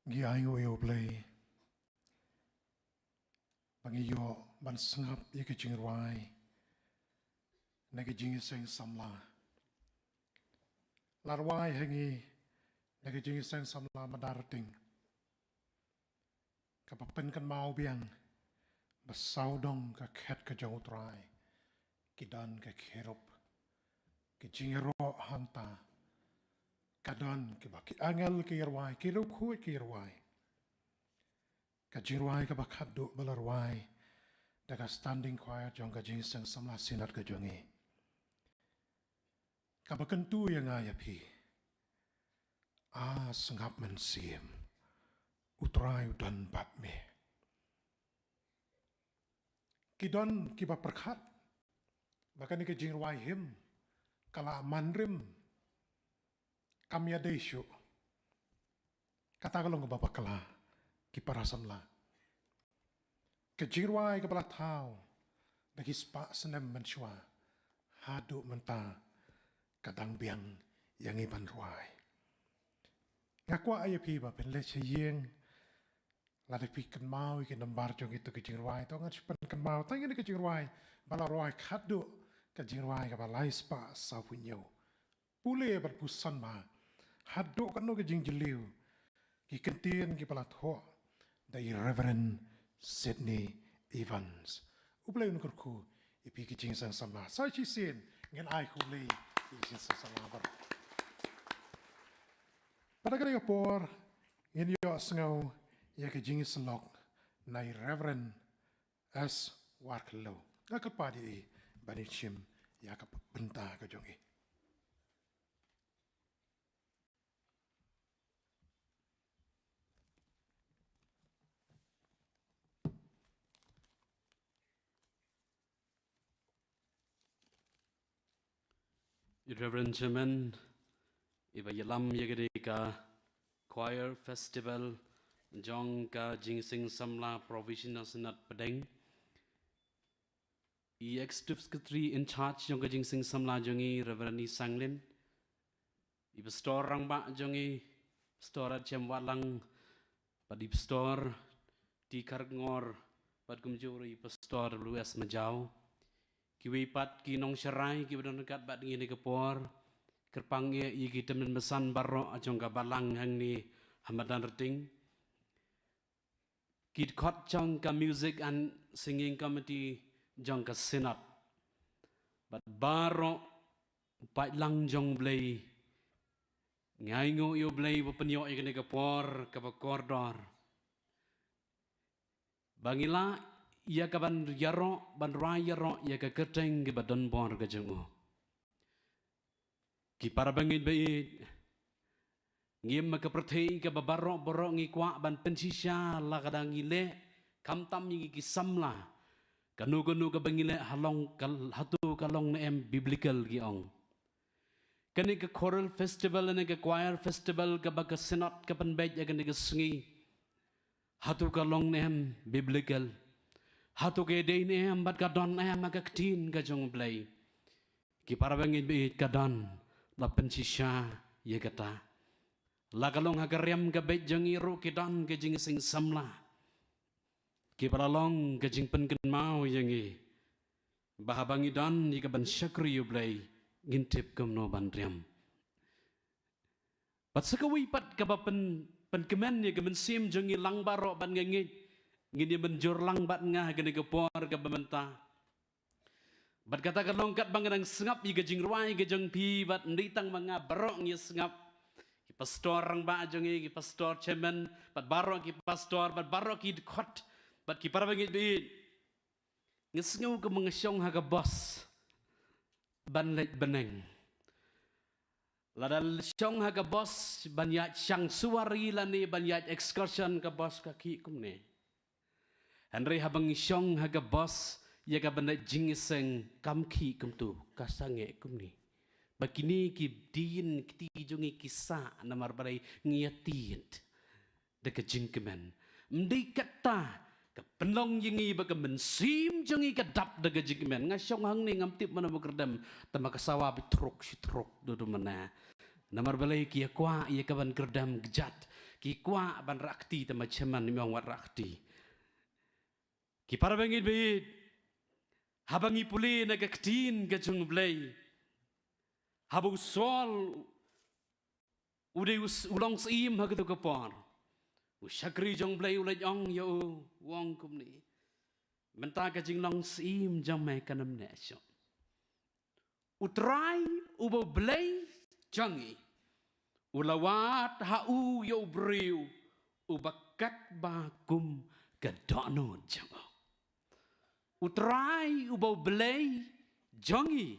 Ngi ainguh ïa U Blei ba ngi ïoh ban sngap ïa ka jingrwai na ka Jingïaseng Samla. La rwai ha ngi na ka Jingïaseng Samla Madan Rting, kaba pynkynmaw biang ba sawdong ka khet ka jong U Trai ki don ka kherub, ki jingïaroh hangta, ka don kiba ki angel ki ïarwai, ki riewkhuid ki ïarwai. Ka jingrwai kaba khatduh ba la rwai da ka standing choir jong ka Jingïaseng Samla Synod ka jong ngi, kaba kyntu ïa nga ïa phi: A sngap mynsiem, U Trai u don bad me. Ki don kiba pyrkhat ba kane ka jingrwai hymn ka la man rim, kam ïadei shuh. Kata ka long kaba bakla, ki para samla. Ka jingrwai kaba la thaw da ki spah snem mynshuwa haduh mynta ka dang biang ïa ngi ban rwai. Nga kwah ïa phi ba phin leit sha ïing, lada phi kynmaw ïa ki nambar jong kito ki jingrwai, to ngan shu pynkynmaw tang ïa kane ka jingrwai ba la rwai khatduh, ka jingrwai kaba lai spah sawphew hynñiew. Pule bad puson bha haduh katno ka jingjylliew. Ki kyntien kiba la thoh da i Reverend Sydney Evans. U Blei un kyrkhu ïa phi ki Jingïaseng Samla. Sa shisien ngin ai khublei ïa ki Jingïaseng Samla baroh. Bad ha kane ka por ngin ïohsngew ïa ka jingïasyllok na i Reverend S Warkhallo. Nga kyrpad ïa i ban ïashim ïa ka bynta ka jong i. I Reverend Chairman, iba ïalam ïa kane ka Choir Festival jong ka Jingïaseng Samla Provisional Synod Pdeng. I Executive Secretary in charge jong ka Jingïaseng Samla jong i, Reverend E Sanglin. I Pastor rangbah jong i, Pastor H M Watlang, bad i Pastor T Kharkongor, bad kumjuh ruh i Pastor W S Majaw. Kiwei pat ki nongsharai kiba don ryngkat bad ngi ha kane ka por. Kyrpang ïa ki tymmen basan baroh jong ka balang hangne ha Madan Rting. Ki dkhot jong ka Music and Singing Committee jong ka Synod. Bad baroh u paidlang jong U Blei. Nga ainguh ïa U Blei ba pynïoh ïa kane ka por kaba kordor ba ngi lah ïa ka ban ïaroh, ban rwai ïaroh ïa ka kyrteng kaba donbor ka jong u. Ki para bangeit ba ïeit, ngi im ha ka pyrthei kaba baroh baroh ngi kwah ban pynshisha la ka dang ngi leh, khamtam ïa ngi ki samla, kano kano kaba ngi leh ha long ka, hato ka long ne em biblical, ki ong. Kane ka choral festival ne ka choir festival kaba ka Synod ka pynbeit ïa kane ka sngi, hato ka long ne em biblical? Hato ka dei ne em bad ka don ne em ha ka ktien ka jong U Blei? Ki para bangeit ba ïeit, ka don, la pynshisha ïa kata. La ka long ha ka riam ka beit jong ngi ruh ki don ka Jingïaseng Samla kiba la long ka jingpynkynmaw ïa ngi ba haba ngi don ïa ka ban shakri U Blei, ngin tip kumno ban riam. Bad sa kawei pat kaba pyn, pynkmen ïa ka mynsiem jong ngi lang baroh bad nga ngeit ngin ïa mynjur lang bad nga ha kane ka por kaba mynta. Bad kata ka long katba nga dang sngap ïa ka jingrwai ka jong phi, bad ym dei tang ma nga, baroh ngi sngap. Ki pastor rangbah jong ngi, ki pastor chairman, bad baroh ki pastor, bad baroh ki dkhot, bad ki para bangeit ba ïeit. Nga sngew kumba nga shong ha ka bus ban leit bneng. Lada shong ha ka bus ban ïaid shang suwari lane ban ïaid excursion, ka bus ka khih kumne. Hynrei haba ngi shong ha ka bus ïa ka ban leit jingïaseng, kam khih kumto, ka sangeh kumne. Ba kine ki dien kti jong ngi ki sah namar balei? Ngi ïatied da ka jingkmen. Ym dei kata ka pynlong ïa ngi ba ka mynsiem jong ngi ka dap da ka jingkmen. Nga shong hangne ngam tip mano ba kyrdem, tangba ka sawa bit thruk shi thruk duh duh mynne. Namar balei? Ki ïa kwah ïa ka ban kyrdem kjat, ki kwah ban rah kti, te ma chairman im ong wat rah kti. Ki para bangeit baieit, haba ngi pule na ka ktien ka jong U Blei, haba u Saul u dei u s-, u long syiem ha kato ka por, u shakri jong U Blei u leit ong ïa u, u ong kumne: Mynta ka jinglong syiem jong me kan ym neh shuh. U Trai uba U Blei jong ngi u la wad ha u ïa u briew uba katba kum ka dohnud jong u. U Trai uba U Blei jong ngi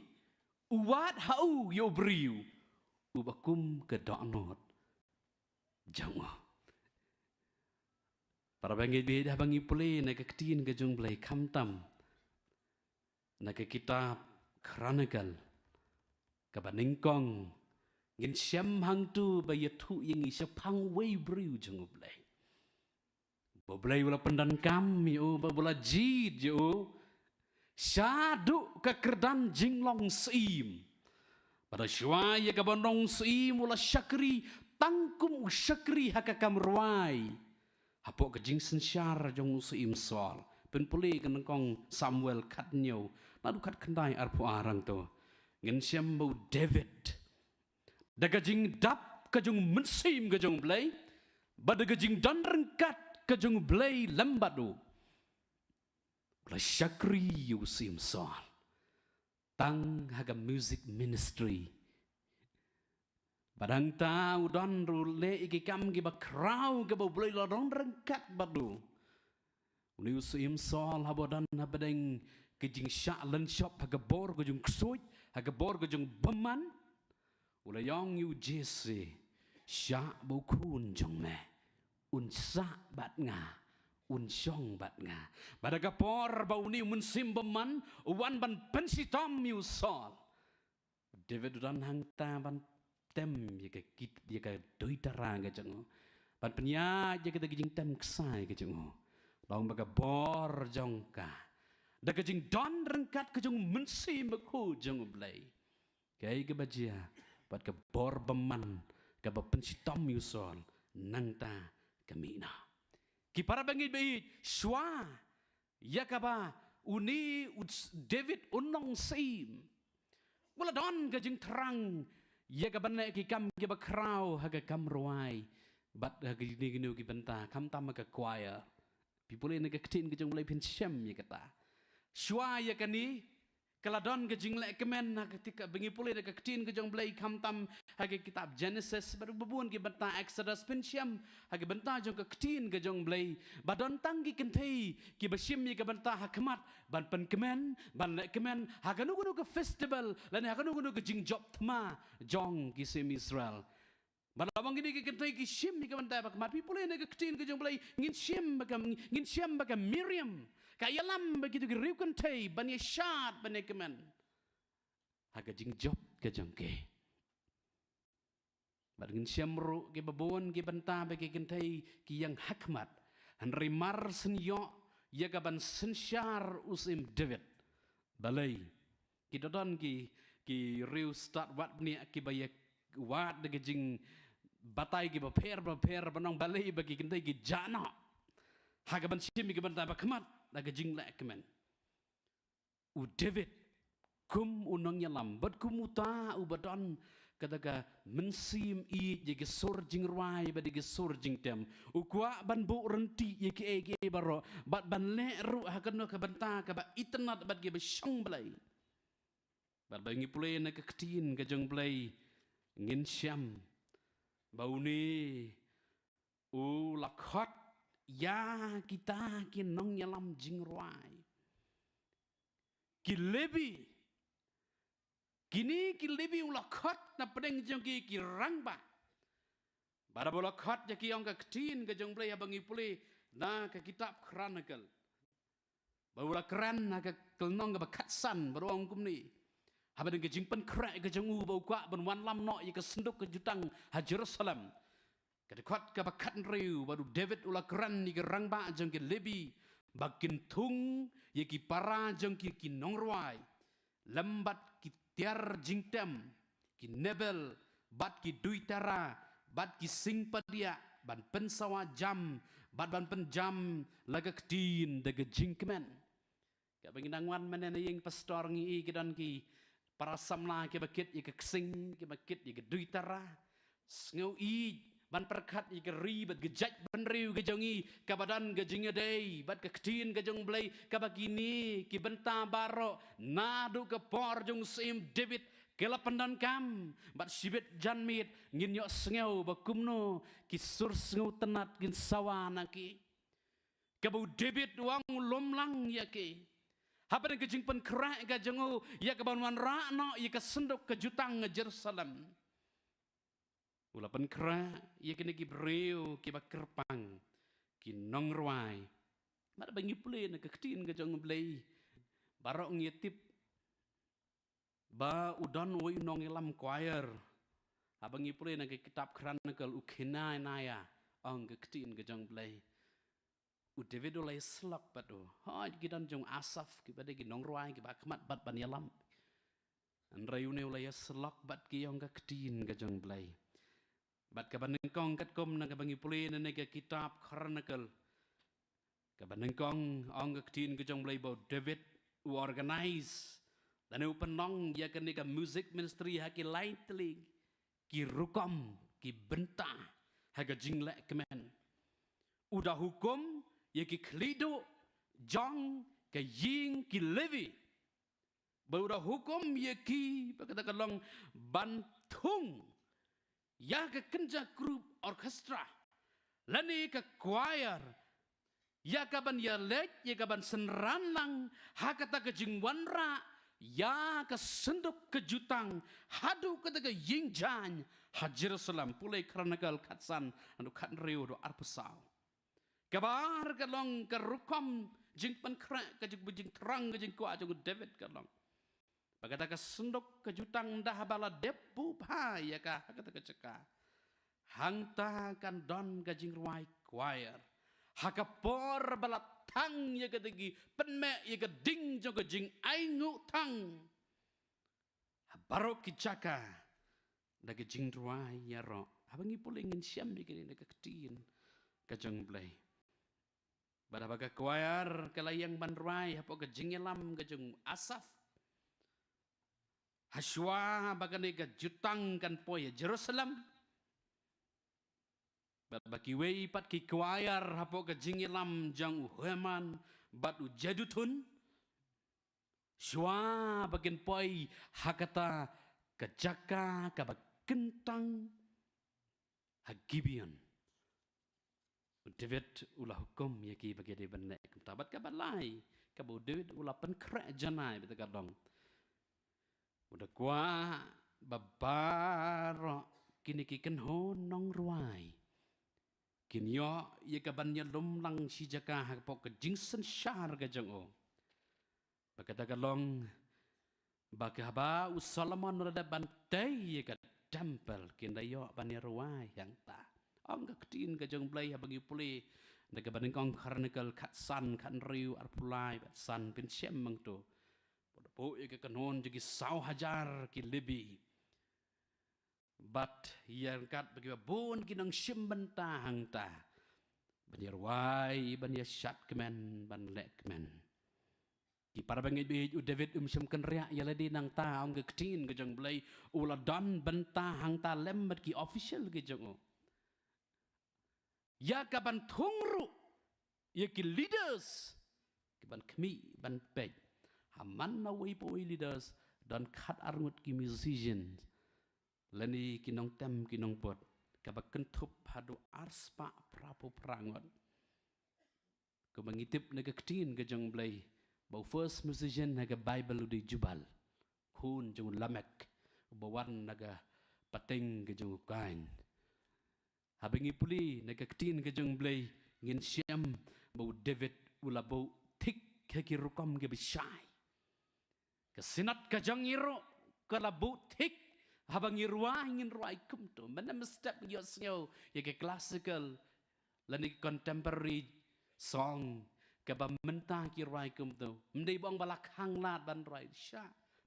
u wad ha u ïa u briew uba kum ka dohnud jong u. Para bangeit baieit, haba ngi pule na ka ktien ka jong U Blei, khamtam na ka kitab Chronicle kaba nyngkong, ngin shem hangto ba ïathuh ïa ngi shaphang uwei u briew jong U Blei ba U Blei u la pyndonkam ïa u, ba u la jied ïa u shaduh ka kyrdan jinglong syiem. Bad shuwa ïa kaba long syiem u la shakri tang kum u shakri ha ka kam rwai hapoh ka jingsynshar jong u syiem Saul. Pynpule ka nyngkong Samuel khathynñiew, naduh khatkhyndai arphew ar hangto, ngin shem ba u David, da ka jingdap ka jong u Mynsiem ka jong U Blei bad da ka jingdon ryngkat ka jong U Blei lem bad u, u la shakri ïa u syiem Saul tang ha ka music ministry. Bad hangta u don ruh leh ïa ki kam kiba khraw kiba U Blei u la don ryngkat bad u. Une u syiem Saul haba u don hapdeng ka jingshah lynshop ha ka bor ka jong u ksuid, ha ka bor ka jong u bymman, u la ong ïa u Jesse, shah ba u khun jong me un sah bad nga, un shong bad nga. Bad ha ka por ba une u mynsiem bymman u wan ban pynshitom ïa u Saul, David u don hangta ban tem ïa ka kit, ïa ka duitara ka jong u, ban pynïaid ïa kata ka jingtem ksai ka jong u. Long ba ka bor jong ka, da ka jingdon ryngkat ka jong u Mynsiem Bakhuid jong U Blei, kaei kaba jia bad ka bor bymman kaba pynshitom ïa u Saul, nangta ka mih noh. Ki para bangeit baieit, shuwa ïa kaba une u s-, David u long syiem, u la don ka jingthrang ïa ka ban leh ki kam kiba khraw ha ka kam rwai bad ha kine kine ki bynta, khamtam ha ka choir. Phi pule na ka ktien ka jong U Blei phin shem ïa kata. Shuwa ïa kane ka la don ka jinglehkmen ha ka, te kaba ngi pule na ka ktien ka jong U Blei, khamtam ha ka kitab Genesis bad bun ki bynta, Exodus, phin shem ha ka bynta jong ka ktien ka jong U Blei ba don tang ki kynthei kiba shim ïa ka bynta ha khmat ban pynkmen, ban lehkmen ha kano kano ka festival lane ha kano kano ka jingjop thma jong ki syiem Israel. Bad la ba kine ki kynthei ki shim ïa ka bynta ba khmat, phi pule na ka ktien ka jong U Blei, ngin shem ba ka, ngin shem ba ka Miriam ka ïalam bad kito ki riew kynthei ban ïa shad ban ïa kmen ha ka jingjop ka jong ki. Bad ngin shem ruh kiba bun ki bynta ba ki kynthei ki ïeng ha khmat, hynrei mar shen ïoh ïa ka ban synshar u syiem David, balei, ki da don ki, ki riew stad wad bniah kiba ïa wad da ka jingbatai kiba pher ba pher, ban ong balei ba ki kynthei ki jah noh ha ka ban shim ïa ka bynta ba khmat da ka jinglehkmen. U David kum u nongïalam bad kum uta uba don kata ka mynsiem ïeit ïa ki sur jingrwai bad ïa ki sur jingtem, u kwah ban buh ryntih ïa kiei kiei baroh bad ban leh ruh ha kano ka bynta kaba itynnad bad kiba shong Blei. Bad ba ngi pule na ka ktien ka jong U Blei, ngin shem ba une u la khot ïa kita ki nongïalam jingrwai, ki Lebi. Kine ki Lebi u la khot na pdeng jong ki, ki rangbah. Bad haba u la khot ïa ki, ong ka ktien ka jong U Blei haba ngi pule na ka kitab Chronicle, ba u la kren ha ka lynnong kaba khatsan, ba u ong kumne: Hapdeng ka jingpynkhreh ka jong u ba u kwah ban wanlam noh ïa ka synduk ka jutang ha Jerusalem, ka dkhot kaba khathynriew, bad u David u la kren ïa ki rangbah jong ki Lebi ba kin thung ïa ki para jong ki, ki nongrwai, lem bad ki tiar jingtem, ki nebel, bad ki duitara, bad ki singpadiah, ban pynsawa jam, bad ban pynjam la ka ktien da ka jingkmen. Kaba ngi dang wan mynne na ïing pastor ngi i ki don ki para samla kiba kit ïa ka ksing, kiba kit ïa ka duitara. Sngew i ban pyrkhat ïa ka ri bad ka jaitbynriew ka jong i, kaba don ka jingïadei bad ka ktien ka jong U Blei, kaba kine ki bynta baroh naduh ka por jong u Syiem David ki la pyndonkam, bad shibit janmiet ngin ïohsngew ba kumno ki sur sngewtynnad kin sawa na ki. Kaba u David u ong u lum lang ïa ki. Hapdeng ka jingpynkhreh ka jong u ïa kaban wanrah noh ïa ka synduk ka jutang ha Jerusalem, u la pynkhreh ïa kine ki briew kiba kyrpang, ki nongrwai. Bad ba ngi pule na ka ktien ka jong U Blei, baroh ngi tip ba u don uwei u nongïalam choir. Haba ngi pule na ka kitab Chronicle, u Hananiah, ong ka ktien ka jong U Blei, u David u la ïasyllok bad u. Hooid, ki don jong u Asaph kiba dei ki nongrwai kiba khmat bad ban ïalam. Hynrei une u la ïasyllok bad ki, ong ka ktien ka jong U Blei. Bad kaba nyngkong katkum na kaba ngi pule na ne ka kitab Chronicle, kaba nyngkong ong ka ktien ka jong U Blei ba u David u organize lane u pynlong ïa kane ka music ministry ha ki lai tylli ki rukom ki bynta ha ka jingleh kmen. U da hukum ïa ki khlieh duh jong ka ïing ki Levi, ba u da hukum ïa ki, ba kata ka long ban thung ïa ka kynja group orchestra lane ka choir, ïa kaban ïaleit, ïa kaban synran lang ha kata ka jingwanrah ïa ka synduk ka jutang haduh kata ka ïing jaiñ ha Jerusalem. Pule Chronicle khatsan, haduh khathynriew haduh arphew saw. Kaba ar ka long ka rukom jingpynkhreh, ka jingpynjingthrang, ka jingkwah jong u David ka long ba kata ka synduk ka jutang ynda haba la dep buh bha ïa ka ha kata ka jaka, hangta kan don ka jingrwai choir. Ha ka por ba la thang ïa kata ki pynmih ïa ka ding jong ka jingainguh thang ha baroh ki jaka da ka jingrwai ïaroh. Haba ngi pule ngin shem ïa kine na ka ktien ka jong U Blei. Bad haba ka choir ka la ïeng ban rwai hapoh ka jingïalam ka jong u Asaph, hashwa ba kane ka jutang kan poi ha Jerusalem, bad ba kiwei pat ki choir hapoh ka jingïalam jong u Heman bad u Jeduthun, shwa ba kin poi ha kata ka jaka kaba kyntang ha Gibeon, u David u la hukum ïa ki ba ki dei ban leh kumta. Bad kaba lai, kaba u David u la pynkhreh janai, bad ka long, u da kwah ba baroh kine ki kynhun nongrwai kin ïoh ïa kaban ïalum lang shi jaka hapoh ka jingsynshar ka jong u. Ba kata ka long ba ka haba u Solomon u la dep ban tei ïa ka temple, kin da ïoh ban ïarwai hangta. Ong ka ktien ka jong U Blei haba ngi pule na kaba nyngkong Chronicle khatsan, khathynriew, arphew lai bad san, pynshem hangto. Bad u buh ïa ka kynhun jong ki saw hajar ki Levi, bad ïa ryngkat bad kiba bun ki nongshim bynta hangta, ban ïarwai, ban ïashad kmen, ban leh kmen. Ki para bangeit, bad u David um shym kynriah ïa lade nangta, ong ka ktien ka jong U Blei, u la don bynta hangta lem bad ki official ki jong u. Ïa kaban thung ruh ïa ki leaders kiban khmih ban peit. Ha man na wei pa wei leaders don khatar ngut ki musicians lane ki nongtem ki nongbud, kaba kynthup haduh arspah phraphew phra ngut. Kumba ngi tip na ka ktien ka jong U Blei ba u first musician ha ka Bible u dei Jubal, khun jong u Lamek, uba wan na ka pateng ka jong u Kain. Haba ngi pule na ka ktien ka jong U Blei ngin shem ba u David u la buh thik ha ki rukom kiba shai. Ka synod ka jong ngi ruh ka la buh thik, haba ngi rwai ngin rwai kumto. Mynne mynstep ngi ïohsngew ïa ka classical lane ka contemporary song, kaba mynta ki rwai kumto. Ym dei ba ong ba la khang lad ban rwai, sha,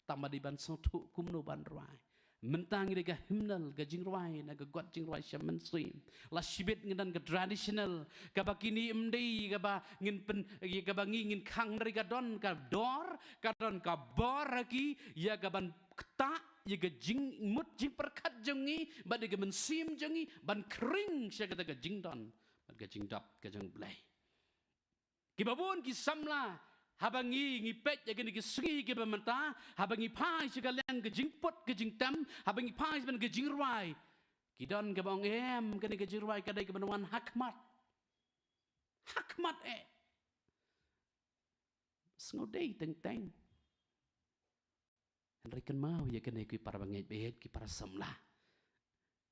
tangba dei ban sngewthuh kumno ban rwai. Mynta ngi dei ka hymnal, ka jingrwai na ka kot jingrwai sha mynsiem. La shibit ngi don ka traditional, kaba kine ym dei kaba ngin pyn, kaba ngi ngin khang, hynrei ka don ka dor, ka don ka bor ha ki, ïa kaban ktah ïa ka jingmut jingpyrkhat jong ngi bad ïa ka mynsiem jong ngi ban khring sha kata ka jingdon bad ka jingdap ka jong U Blei. Kiba bun ki samla, haba ngi, ngi peit ïa kine ki sngi kiba mynta, haba ngi phai sha ka liang ka jingput ka jingtem, haba ngi phai sha ka jingrwai, ki don kaba ong, em, kane ka jingrwai ka dei kaban wan ha khmat. Ha khmat eh. Sngewdei teng teng. Hynrei kynmaw ïa kane, ko para bangeit baieit, ki para samla,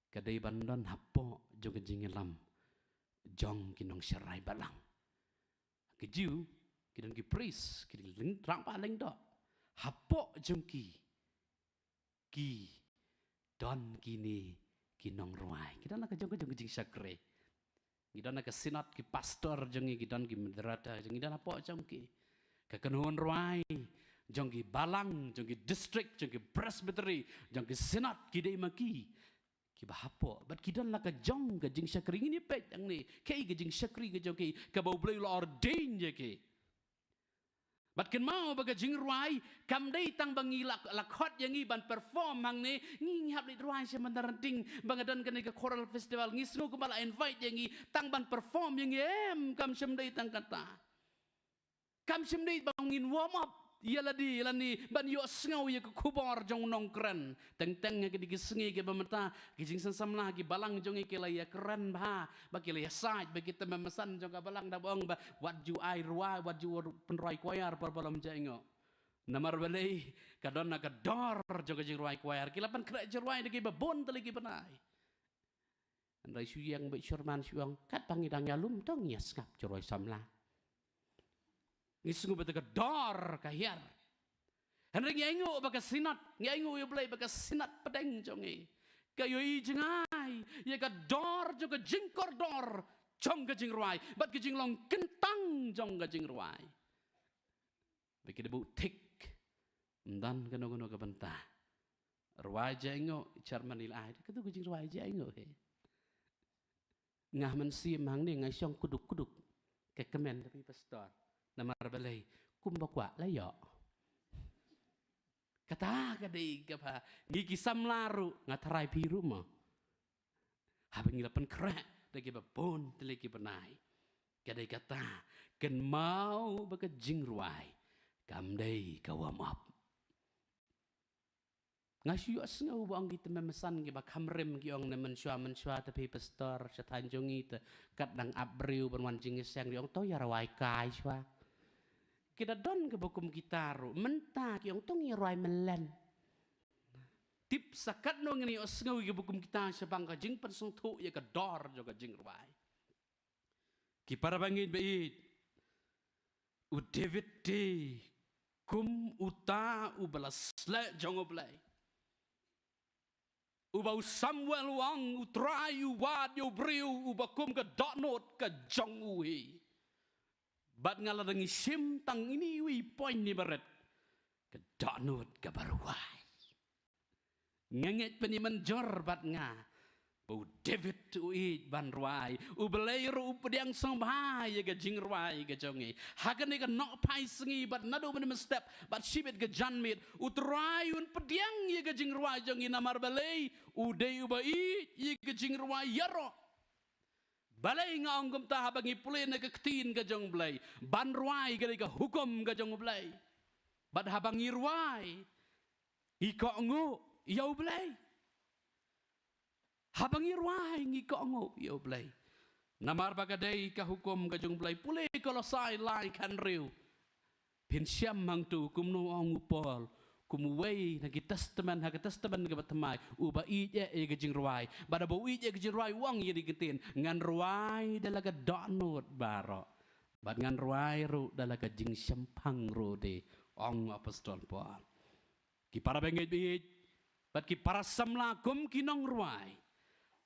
ka dei ban don hapoh jong ka jingïalam jong ki nongsharai balang. Ki Jiw, ki don ki priest, ki lyngdoh, rangbah lyngdoh. Hapoh jong ki, ki don kine ki nongrwai, ki don la ka jong ka jong ka jingshakri. Ngi don la ka synod, ki pastor jong ngi, ki don ki moderator jong ngi, don hapoh jong ki. Ka kynhun rwai jong ki balang, jong ki district, jong ki presbytery, jong ki synod, ki dei ma ki kiba hapoh. Bad ki don la ka jong ka jingshakri. Ngin ïa peit hangne kaei ka jingshakri ka jong ki, kaba U Blei u la ordain ïa ki. Bad kynmaw ba ka jingrwai kam dei tang ba ngi la, la khot ïa ngi ban perform hangne, ngi, ngi hap leit rwai sha Mawryngkneng, ba nga don kane ka choral festival, ngi sngew kumba la invite ïa ngi tang ban perform ïa ngi, em, kam shym dei tang kata. Kam shym dei ba ngin warm up ïa lade ïa lane ban ïohsngew ïa ka khubor jong u nongkren. Teng teng ha kine ki sngi kiba mynta, ki jingsamla, ki balang jong ngi ki la ïakren bha, ba ki la ïasaid, ba ki tymmen basan jong ka balang da ba ong ba, wat ju ai rwai, wat ju pynrwai choir por ba lym jaingoh. Namar balei? Ka don na ka dor jong ka jingrwai choir. Ki la pynkhreh jingrwai da kiba bun tylli ki bnai. Hynrei shu ïeng beit shuwa man shu ong, katba ngi dang ïalum to ngi ïa sngap jingrwai samla. Ngi sngew ba ka dor ka hiar. Hynrei ngi ainguh ba ka synod, ngi ainguh ïa U Blei ba ka synod pdeng jong ngi ka ïohi jngai ïa ka dor jong ka jingkordor jong ka jingrwai bad ka jinglong kyntang jong ka jingrwai. Ba ki da buh tick, ym don kano kano ka bynta. Rwai jaingoh, chairman i la ai, katu ka jingrwai jaingoh hi. Nga mynsiem hangne nga shong kuduk kuduk, ka kmen da phi pastor. Namar balei? Kumba kwah la ïoh. Kata ka dei kaba ngi ki samla ruh, nga tharai phi ruh mo. Haba ngi la pynkhreh da kiba bun tylli ki bnai, ka dei kata, kynmaw ba ka jingrwai kam dei ka warm up. Nga shu ïohsngew ba ong ki tymmen basan kiba kham rim ki ong, ne mynshuwa mynshuwa te phi pastor, sha thaiñ jong ngi te kat dang ap briew ban wan jingïaseng, ki ong to ïa rwai kai shuwa. Ki da don kiba kum kita ruh, mynta ki ong to ngi rwai myllen. Tip sa katno ngin ïohsngew ïa kiba kum kita shaphang ka jingpynsngewthuh ïa ka dor jong ka jingrwai. Ki para bangeit baieit, u David te kum uta uba la sleh jong U Blei, uba u Samuel u ong, U Trai u wad ïa u briew uba kum ka dohnud ka jong u hi. Bad nga la dang ïashim tang ine iwei i point iba rit, ka dohnud kaba rwai. Nga ngeit pynïamynjur bad nga ba u David u ïeit ban rwai. U Blei ruh u pdiang sngewbha ïa ka jingrwai ka jong ngi. Ha kane ka nohphai sngi bad naduh mynne mynstep bad shibit ka janmiet, U Trai un pdiang ïa ka jingrwai jong ngi, namar balei? U dei uba ïeit ïa ka jingrwai ïaroh. Balei nga ong kumta? Haba ngi pule na ka ktien ka jong U Blei, ban rwai ka dei ka hukum ka jong U Blei. Bad haba ngi rwai, ngi kohnguh ïa U Blei. Haba ngi rwai ngi kohnguh ïa U Blei. Namar ba ka dei ka hukum ka jong U Blei. Pule Kolosai lai khathynriew. Phin shem hangto kumno ong u Paul, kum uwei na ki testament, ha ka testament kaba thymmai, uba ïeit eh ïa ka jingrwai. Bad haba u ïeit ïa ka jingrwai u ong ïa kine ki ktien, ngan rwai da la ka dohnud baroh. Bad ngan rwai ruh da la ka jingshemphang ruh de, ong u Apostol Paul. Ki para bangeit baieit bad ki para samla, kum ki nongrwai,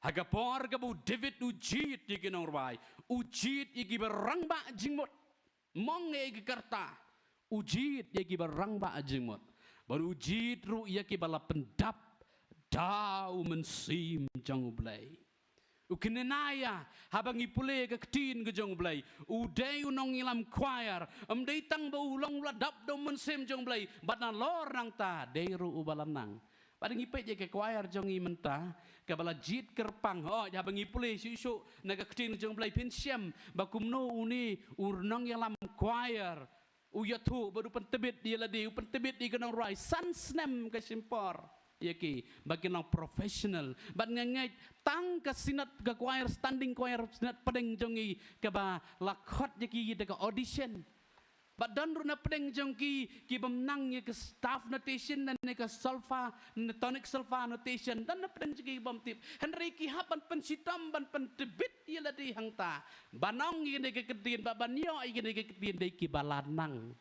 ha ka por kaba u David u jied ïa ki nongrwai, u jied ïa kiba rangbah jingmut. Mong ïa ka karta, u jied ïa kiba rangbah jingmut. Bad u jied ruh ïa kiba la pyndap da u Mynsiem jong U Blei. U Kenaniah, haba ngi pule ka ktien ka jong U Blei, u dei u nongïalam choir, ym dei tang ba u long u la dap da u Mynsiem jong U Blei, bad nalor nangta dei ruh u ba la nang. Bad ngi peit ïa ka choir jong ngi mynta, kaba la jied kyrpang, hooid, haba ngi pule shuh shuh na ka ktien jong U Blei, phin shem ba kumno une u nongïalam choir u ïathuh bad u pyntbit ïa lade, u pyntbit ïa ki nongrwai san snem ka shim por ïa ki ba kin long professional. Bad nga ngeit tang ka synod, ka choir, standing choir synod pdeng jong ngi, kaba la khot ïa ki da ka audition. Bad don ruh na pdeng jong ki, ki bym nang ïa ka staff notation ne ka solfa, ne tonic solfa notation, don na pdeng jong ki bym tip. Hynrei ki hap ban pynshitom, ban pyntbit ïa lade hangta, ban ong ïa kane ka ktien, ba ban ïoh ïa kane ka ktien dei ki ba la nang.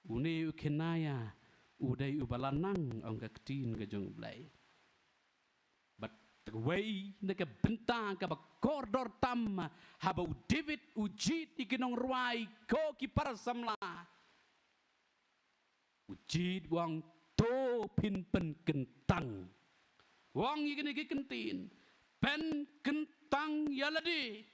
Une u Kenaniah u dei u ba la nang, ong ka ktien ka jong U Blei. Bad kawei na ka bynta kaba kordor tam, haba u David u jied ïa ki nongrwai, ko ki para samla, u jied u ong, to phin pynkyntang. U ong ïa kane ka ktien, pynkyntang ïa lade.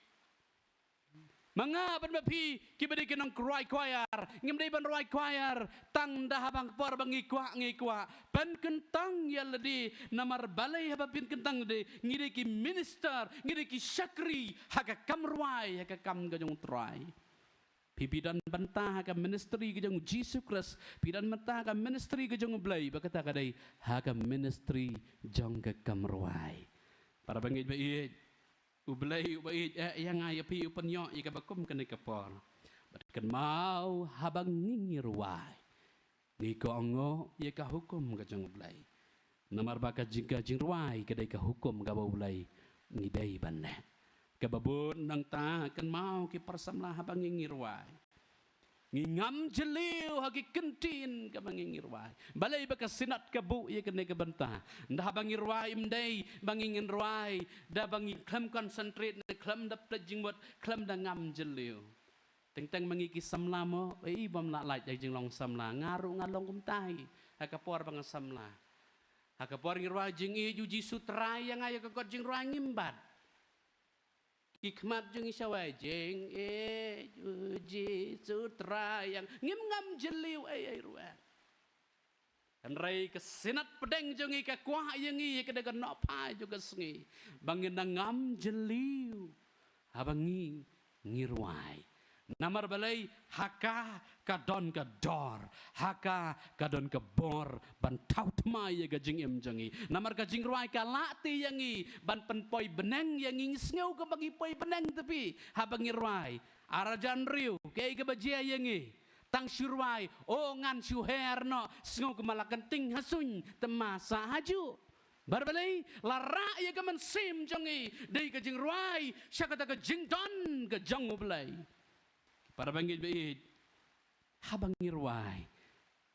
Ma nga bad ma phi kiba dei ki nongrwai choir, ngim dei ban rwai choir tang da haba ka por ba ngi kwah ngi kwah. Pynkyntang ïa lade, namar balei haba pynkyntang lade, ngi dei ki minister, ngi dei ki shakri ha ka kam rwai, ha ka kam ka jong U Trai. Phi, phi don bynta ha ka ministry ka jong U Jisu Khrist, phi don bynta ha ka ministry ka jong U Blei, ba kata ka dei ha ka ministry jong ka kam rwai. Para bangeit ba ïeit, U Blei uba ïeit eh ïa nga ïa phi u pynïoh ïa kaba kum kane ka por. Bad kynmaw, haba ngi ngi rwai, ngi kohnguh ïa ka hukum ka jong U Blei. Namar ba ka jing, ka jingrwai ka dei ka hukum kaba U Blei ngi dei ban leh. Kaba bud nangta, kynmaw ki para samla, haba ngi ngi rwai, ngi ngam jylliew ha ki kyntien kaba ngi ngi rwai. Balei ba ka synod ka buh ïa kane ka bynta? Nda haba ngi rwai ym dei ba ngi ngin rwai da ba ngi khlem concentrate, ne khlem da pynjingmut, khlem da ngam jylliew. Teng teng ma ngi ki samla mo, ei, bym lah lait da ka jinglong samla. Nga ruh nga long kumta hi ha ka por ba nga samla. Ha ka por ngi rwai Jingïeit U Jisu Trai ïa nga, ïa ka kot jingrwai ngim bat. Ki khmat jong ngi shawai, Jingïeit U Jisu Trai ïa nga, ngim ngam jylliew ei ei ruh. Hynrei ka synod pdeng jong ngi ka kwah ïa ngi, ïa ka dei ka nongphai jong ka sngi, ba ngin da ngam jylliew haba ngi ngi rwai. Namar balei? Ha ka ka don ka dor, ha ka ka don ka bor ban thaw thymmai ïa ka jingim jong ngi. Namar ka jingrwai ka lah te ïa ngi ban pynpoi bneng ïa ngi, ngi sngew kaba ngi poi bneng te phi haba ngi rwai. Ar hajar hynriew, kaei kaba jia ïa ngi? Tang shu rwai, o ngan shu her noh, sngew kumba la kynting ha suiñ, te ma sah hajuh. Namar balei? La rah ïa ka mynsiem jong ngi, dei ka jingrwai sha kata ka jingdon ka jong U Blei. Para bangeit ba ïeit, haba ngi rwai,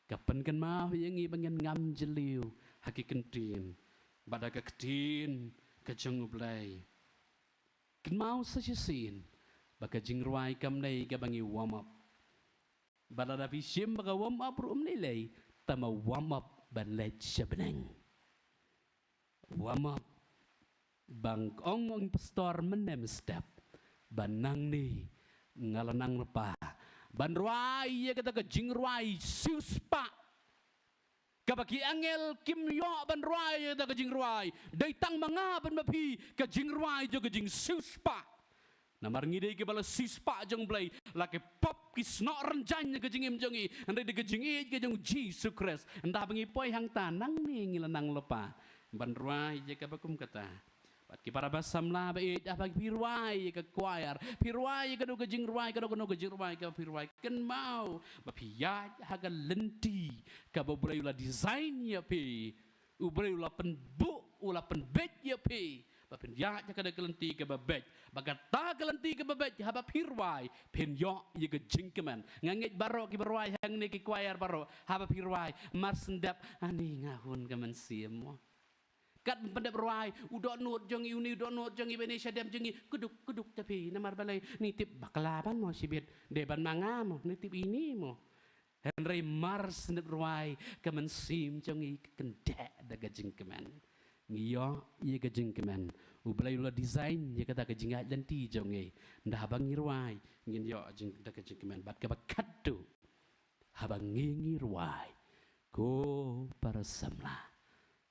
ka pynkynmaw ïa ngi ba ngin ngam jylliew ha ki kyntien bad ha ka ktien ka jong U Blei. Kynmaw sa shisien ba ka jingrwai kam dei kaba ngi warm up. Bad lada phi shim ba ka warm up ruh ym lei lei, tang ma warm up ban leit sha bneng. Warm up, ban ong ong pastor, mynne mynstep, ba nangne nga la nang lypa ban rwai ïa kata ka jingrwai siewspah, kaba ki angel kim ïoh ban rwai ïa kata ka jingrwai. Dei tang ma nga bad ma phi ka jingrwai jong ka jingsiewspah. Namar ngi dei kiba la siewspah jong U Blei, la ki pop ki snoh rynjang ïa ka jingim jong ngi, hynrei da ka jingïeit ka jong U Jisu Khrist. Nda ba ngi poi hangta, nangne ngi la nang lypa ban rwai ïa kaba kum kata. Bad ki para ba samla ba ïeit, haba phi rwai ïa ka choir, phi rwai ïa kano ka jingrwai, kano kano ka jingrwai kaba phi rwai, kynmaw ba phi ïaid ha ka lynti kaba U Blei u la design ïa phi. U Briew u la pynbuh, u la pynbeit ïa phi ba phin ïaid ha kata ka lynti kaba beit. Bad kata ka lynti kaba beit, haba phi rwai phin ïoh ïa ka jingkmen. Nga ngeit baroh kiba rwai hangne, ki choir baroh, haba phi rwai, mar shen dep, ani nga hun ka mynsiem mo. Kat ban dep rwai, u dohnud jong ngi, une u dohnud jong ngi, ba ine shadem jong ngi, kuduk kuduk te phi, namar balei? Ni tip bakla ban mo shibit, dei ban ma nga mo, ni tip ine mo. Hynrei mar snep rwai ka mynsiem jong ngi ka kyndeh da ka jingkmen. Ngi ïoh ïa ka jingkmen. U Blei u la design ïa kata ka jingïaid lynti jong ngi. Nda haba ngi rwai ngin ïoh jing da ka jingkmen. Bad kaba khadduh haba ngi ngi rwai, ko para samla,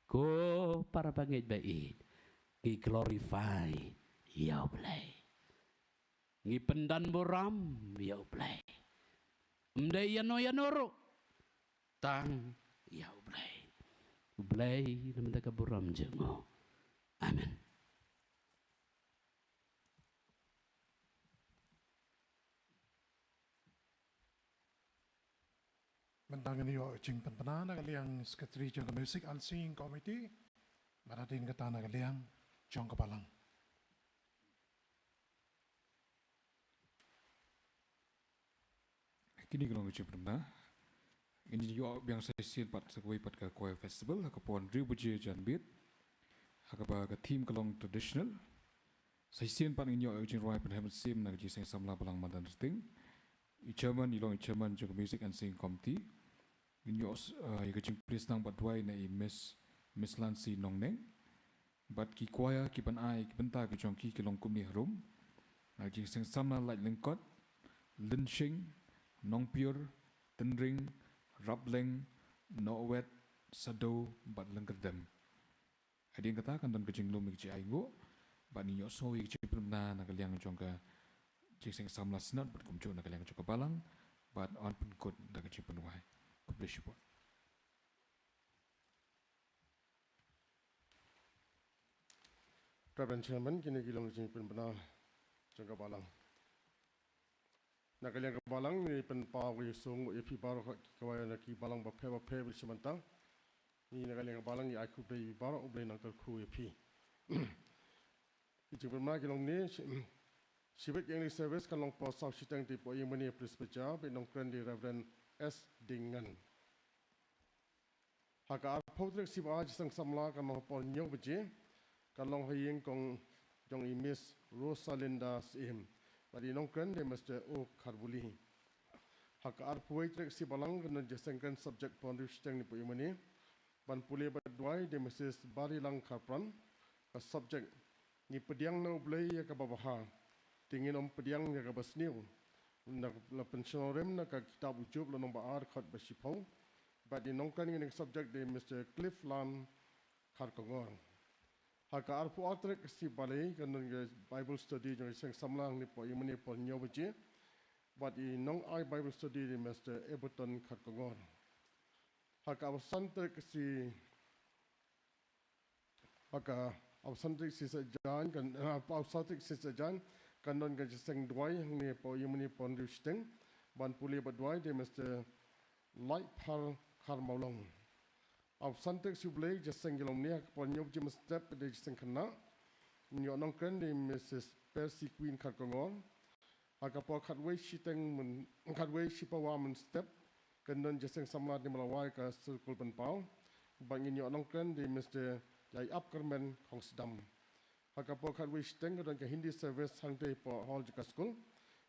ko para bangeit ba ïeit, ngi glorify ïa U Blei. Ngi pyndonburom ïa U Blei. Ym dei ïano ïano ruh, tang ïa U Blei. U Blei na mynta ka burom jong u. Amen. Mynta ngin ïoh jingpynbna na ka liang Secretary jong ka Music and Singing Committee. Bad hadien kata na ka liang jong ka balang. Kine ki long ka jingpynbna. Ngin ïoh biang sa shisien pat sa kawei pat ka choir festival ha ka por hynriew baje janmiet. Ha kaba ka theme ka long traditional. Sa shisien pat ngin ïoh ïa ka jingrwai pynheh mynsiem na ka Jingïaseng Samla Balang Madan Rting. I chairman i long i chairman jong ka Music and Singing Committee. Ngin ïoh, uh, ïa ka jingplie sdang bad duwai na i Miss, Miss Lancy Nongneng. Bad ki choir ki ban ai ki bynta ki jong ki ki long kumne harum. Na ka Jingïaseng Samla Laitlyngkot, Lynshing, Nongpior, Tynring, Rapleng, Nohwet, Sadoo bad Lyngkyrdem. Hadien kata kan don ka jinglum ïa ka jingainguh bad ngin ïoh sngew ïa ka jingpynbna na ka liang jong ka Jingïaseng Samla Synod bad kumjuh na ka liang jong ka balang bad yn pynkut da ka jingpynwai. Khublei shibun. Reverend Chairman, kine ki long ka jingpynbna jong ka balang. Na ka liang ka balang ngi pynpaw ka jingsngewnguh ïa phi baroh ki choir na ki balang bapher bapher ba shim bynta. Ngi na ka liang ka balang ngi ai khublei ïa phi baroh, U Blei un nang kyrkhu ïa phi. Ki jingpynbna ki long kumne, shi-, shibit ïa kane ka service kan long por saw shiteng dei hapoh ïingmane Presbyter, bad i nongkren dei Reverend S Ding Ngan. Ha ka arphew tarik Shiba Jingïaseng Samla kan long ha por hynñiew baje, kan long ha ïing kong jong i Miss Rosalinda Syiem bad i nongkren dei Mister O Kharbuli. Ha ka arphew wei tarik Shibalang kan don jingïaseng kren subject por hynriew shiteng dei hapoh ïingmane, ban pule bad duwai dei Missus Barilang Kharpran. Ka subject Ngi pdiang na U Blei ïa kaba bha. Te ngin ym pdiang ïa kaba sniew. Na la pynshlur rim na ka kitab U Job lynnong ba ar dkhot ba shiphew. Bad i nongkren ïa kane ka subject dei Mister Cliffland Kharkongor. Ha ka arphew ar tarik Shibalei kan don ka Bible study jong ka Jingïaseng Samla hangne hapoh ïingmane por hynñiew baje. Bad i nongai Bible study dei Mister Everton Kharkongor. Ha ka arphew san tarik Shi Ha ka arphew san tarik Shisaitjaiñ kan, ha ka arphew san tarik Shisaitjaiñ kan don ka jingïaseng duwai hangne hapoh ïingmane por hynriew shiteng. Ban pule bad duwai dei Mister Laitphar Kharmawlong. Arphew san tarik Shiblei jingïaseng ki long kumne, ha ka por hynñiew baje mynstep dei jingïaseng khynnah. Ngin ïoh nongkren dei Missus Percy Queen Kharkongor. Ha ka por khatwei shiteng myn, khatwei shipawa mynstep, kan don jingïaseng samla ne malawai ka Sirkul Pynpaw. Bad ngin ïoh nongkren dei Mister Ïaiap Kyrmen Khongsdam. Ha ka por khatwei shiteng kan don ka Hindi service hangtei hapoh hall jong ka skul.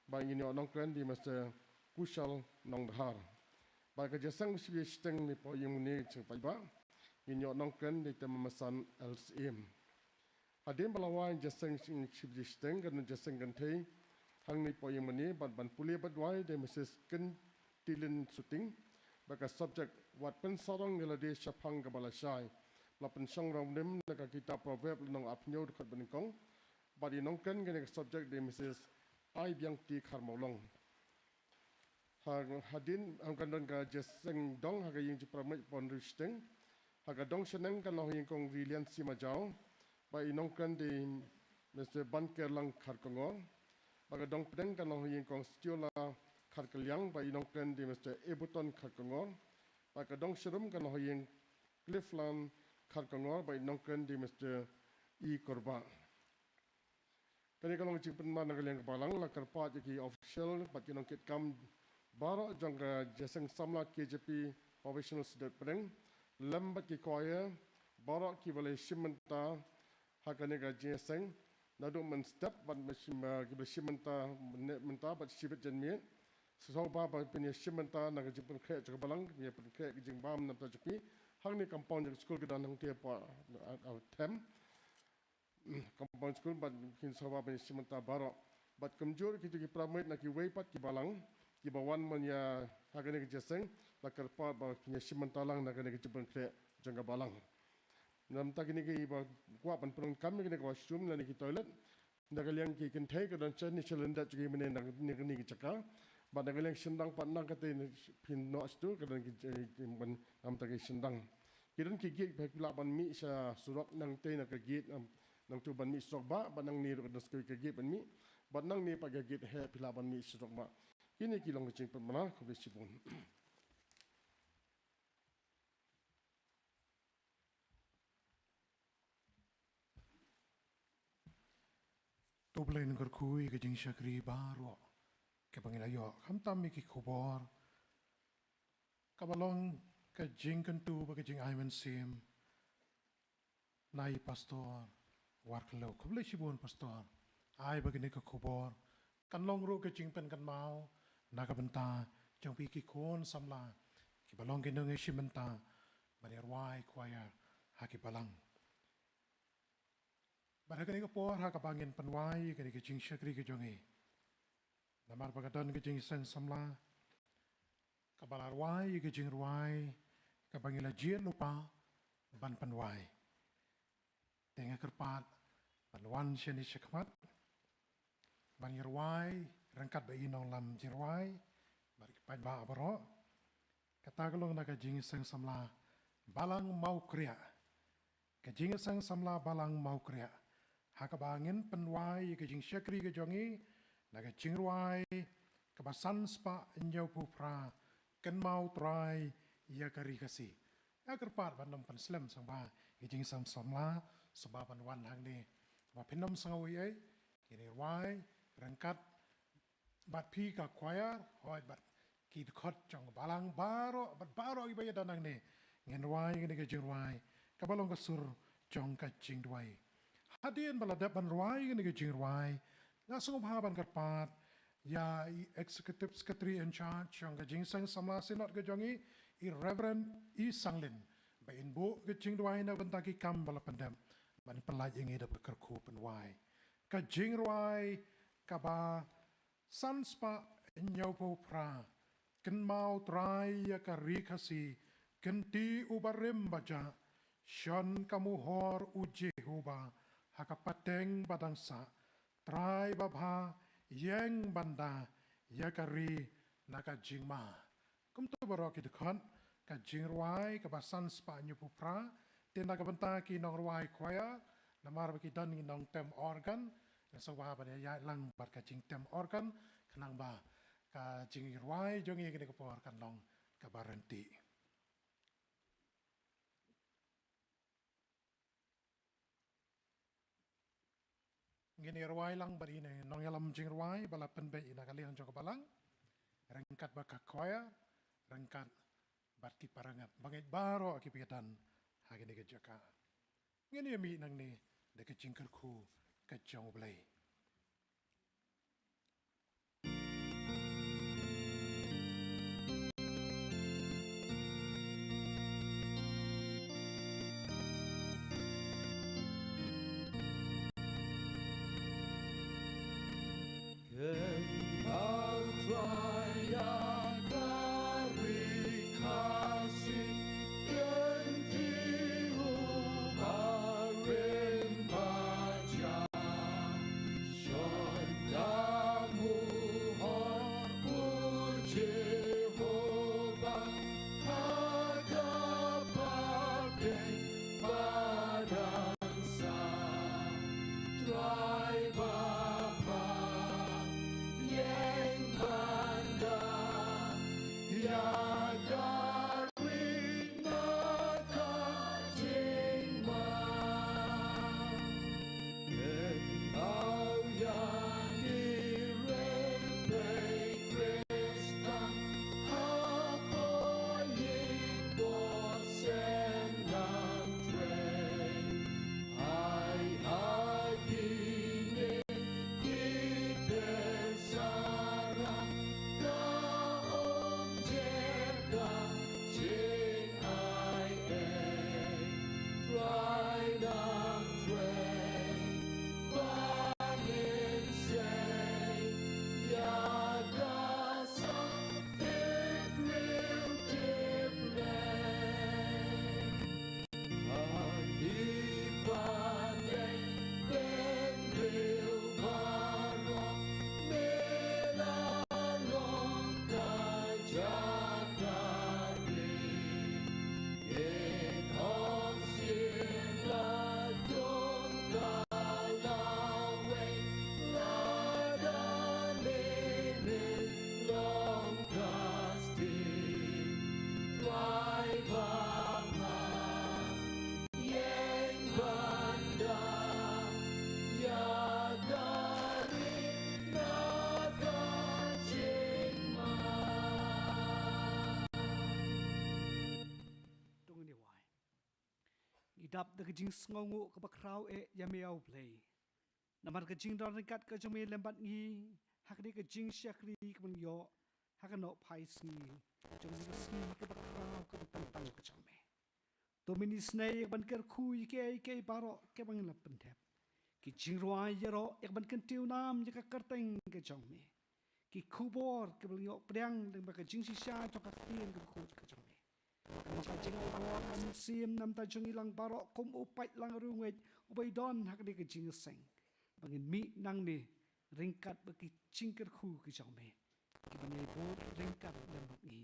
Bad ngin ïoh nongkren dei Mister Kushal Nongdhar. Bad ka jingïaseng shibit shiteng ne hapoh ïingmane jong paidbah. Ngin ïoh nongkren dei Tema Masan L C M. Hadien ba la wai jingïaseng shibit shiteng kan don jingïaseng kynthei hangne hapoh ïingmane bad ban pule bad duwai dei Missus Kyntilin Suting. Bad ka subject Wat pynsarong ïa lade shaphang kaba lashai. La pynshong rangrim na ka kitab Proverb lynnong arphew hynñiew dkhot ba nyngkong. Bad i nongkren kane ka subject dei Missus Aibiangti Kharmawlong. Ha, hadien, ha kan don ka jingïaseng dong ha ka ïing jingpyrmai por hynriew shiteng. Ha ka dong shaneng kan long ha ïing kong Rilian Sima Jaw. Bad i nongkren dei Mister Bankerlang Kharkongor. Bad ka dong pdeng kan long ha ïing kong Stiola Kharkylliang. Bad i nongkren dei Mister Ebuton Kharkongor. Bad ka dong sharum kan long ha ïing Cliffland Kharkongor. Bad i nongkren dei Mister E Korbah. Kane ka long jingpynbna na ka liang ka balang, la kyrpad ïa ki official bad ki nongkitkam baroh jong ka jingïaseng samla K J P Professional Synod Pdeng lem bad ki choir baroh kiba la shim bynta ha kane ka jingïaseng naduh mynstep bad mynshim, eh, kiba la shim bynta mynne mynta bad shibit janmiet. Sngewbha ba phin ïa shim bynta na ka jingpynkhreh jong ka balang, phin ïa pynkhreh ka jingbam na ka bynta jong phi. Hangne compound jong ka skul ka don hangtei hapoh, uh, uh, them. Compound School, bad phin sngewbha ban ïa shim bynta baroh. Bad kumjuh kito ki para meit na kiwei pat ki balang kiba wan ban ïa ha kane ka jingïaseng, la kyrpad ba phin ïa shim bynta lang na kane ka jingpynkhreh jong ka balang. Na ka bynta kine kiba kwah ban pyndonkam ïa kane ka washroom lane ki toilet, na ka liang ki kynthei ka don shane sha lyndet jong ki mynne na kane ka jaka. Bad na ka liang shynrang pat nangtei phin noh shatu ka don ki, eh, ki ban, na ka bynta ki shynrang. Ki don ki gate ba phi lah ban mih sha surok nangtei na ka gate, um, nangtu ban mih surok bah, bad nangne ruh ka don sa kawei ka gate ban mih, bad nangne pat ka gate heh phi lah ban mih surok bah. Kine ki long ka jingpynbna, khublei shibun. To Blei un kyrkhu ïa ka jingshakri baroh kaba ngi la ïoh, khamtam ïa ki khubor kaba long ka jingkyntu bad ka jingai mynsiem na i Pastor Warkhliew. Khublei shibun Pastor. Ai ba kane ka khubor kan long ruh ka jingpynkynmaw na ka bynta jong phi ki khun samla kiba long ki nongïashim bynta ban ïa rwai choir ha ki balang. Bad ha kane ka por ha kaba ngin pynwai ïa kane ka jingshakri ka jong ngi, namar ba ka don ka jingïaseng samla kaba la rwai ïa ka jingrwai kaba ngi la jied lypa ban pynwai. Te nga kyrpad ban wan shane shakhmat ban ïa rwai ryngkat bad i nonglam jingrwai bad ki paidbah baroh. Kata ka long na ka jingïaseng samla Balang Mawkriah. Ka jingïaseng samla Balang Mawkriah ha kaba ngin pynwai ïa ka jingshakri ka jong ngi na ka jingrwai kaba san spah hynñiewphew phra, Kynmaw Trai ïa ka Ri Khasi. Nga kyrpad ban nym pynslem sngewbha ïa ka jingïaseng samla, sngewbha ban wan hangne ba phin nym sngew ei ei, ngin ïa rwai ryngkat bad phi ka choir, hooid bad ki dkhot jong ka balang baroh, bad baroh kiba ïadon hangne. Ngin rwai kane ka jingrwai kaba long ka sur jong ka jingduwai. Hadien ba la dep ban rwai kane ka jingrwai, nga sngewbha ban kyrpad ïa i Executive Secretary in charge jong ka jingïaseng samla Synod ka jong ngi, i Reverend E Sanglin, ba in buh ka jingduwai na ka bynta ki kam ba la pyndep ban pynlait ïa ngi da ka kyrkhu pynwai. Ka jingrwai kaba san spah hynñiewphew phra, Kynmaw Trai ïa ka Ri Khasi, kynti u barim bajah, shon ka muhor u Jehobah ha ka pateng ba dang sah, Trai babha, ïeng ban da ïa ka ri na ka jingma. Kumta baroh ki dkhot ka jingrwai kaba san spah hynñiewphew phra. Te na ka bynta ki nongrwai choir, namar ba ki don ki nongtem organ, nga sngewbha ban ïaid lang bad ka jingtem organ, khnang ba ka jingrwai jong ngi kane ka por kan long kaba ryntih. Ngin ïa rwai lang bad i nongïalam jingrwai ba la pynbeit na ka liang jong ka balang, ryngkat bad ka choir, ryngkat bad ki parangap bangeit baroh kiba ïadon ha kane ka jaka. Ngin ïa mih nangne da ka jingkyrkhu ka jong U Blei. Kynmaw Trai ïa ka Ri Khasi, kynti u barim bajah. dap da ka jingsngewnguh kaba khraw eh ïa me, A Blei, namar ka jingdon ryngkat ka jong me lem bad ngi ha kane ka jingshakri kaba ngi ïoh ha ka nohphai sngi jong kane ka sngi kaba khraw kaba tangtang ka jong me. To men isynei ïa ka ban kyrkhu ïa kiei kiei baroh kiba ngi la pyndep. Ki jingrwai ïaroh ïa ka ban kyntiew nam ïa ka kyrteng ka jong me. Ki khubor kiba la ïoh pdiang lyngba ka jingshisha jong ka ktien kaba khuid ka jong me. Ka jingïaroh ka mynsiem namar jong ngi lang baroh kum u paid lang riewngeit uba ïadon ha kane ka jingïaseng. Ba ngin mih nangne ryngkat bad ki jingkyrkhu ki jong me, kiba ngi ïa bud ryngkat lem bad ngi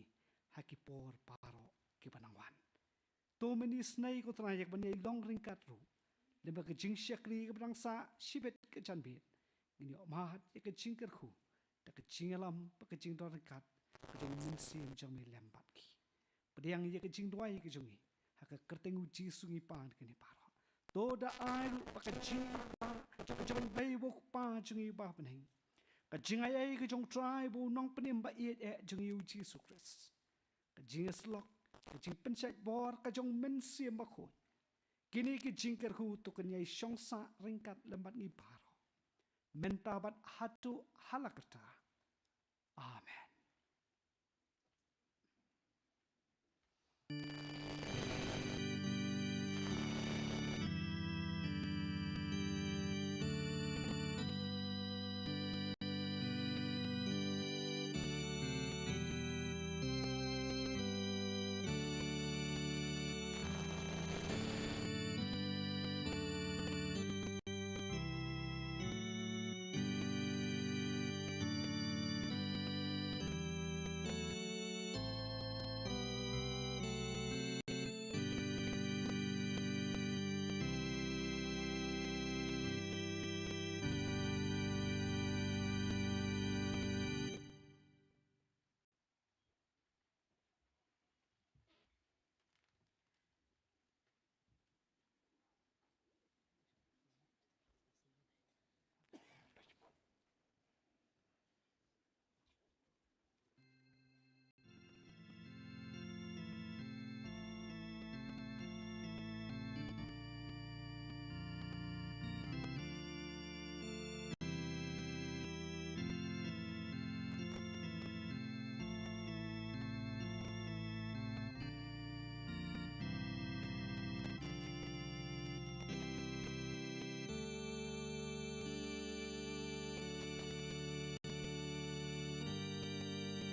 ha ki por baroh kiba nang wan. To men isynei ko Trai ïa ka ban ïa long ryngkat ruh lyngba ka jingshakri kaba dang sah shibit ka janmiet. Ngin ïoh mad ïa ka jingkyrkhu da ka jingïalam bad ka jingdon ryngkat ka jong u Mynsiem jong me lem bad ngi. Pdiang ïa ka jingduwai ka jong ngi ha ka kyrteng u Jisu ngi pan kane baroh. To da ai ruh ba ka jingïarap ka jong u Blei u Kpa jong ngi uba ha bneng, ka jingai ei ka jong u Trai bad u Nongpynim ba ïeit eh jong ngi u Jisu Khrist, ka jingïasyllok, ka jingpynshait bor ka jong u Mynsiem Bakhuid, kine ki jingkyrkhu to kin ïai shong sah ryngkat lem bad ngi baroh mynta bad haduh hala karta. Amen.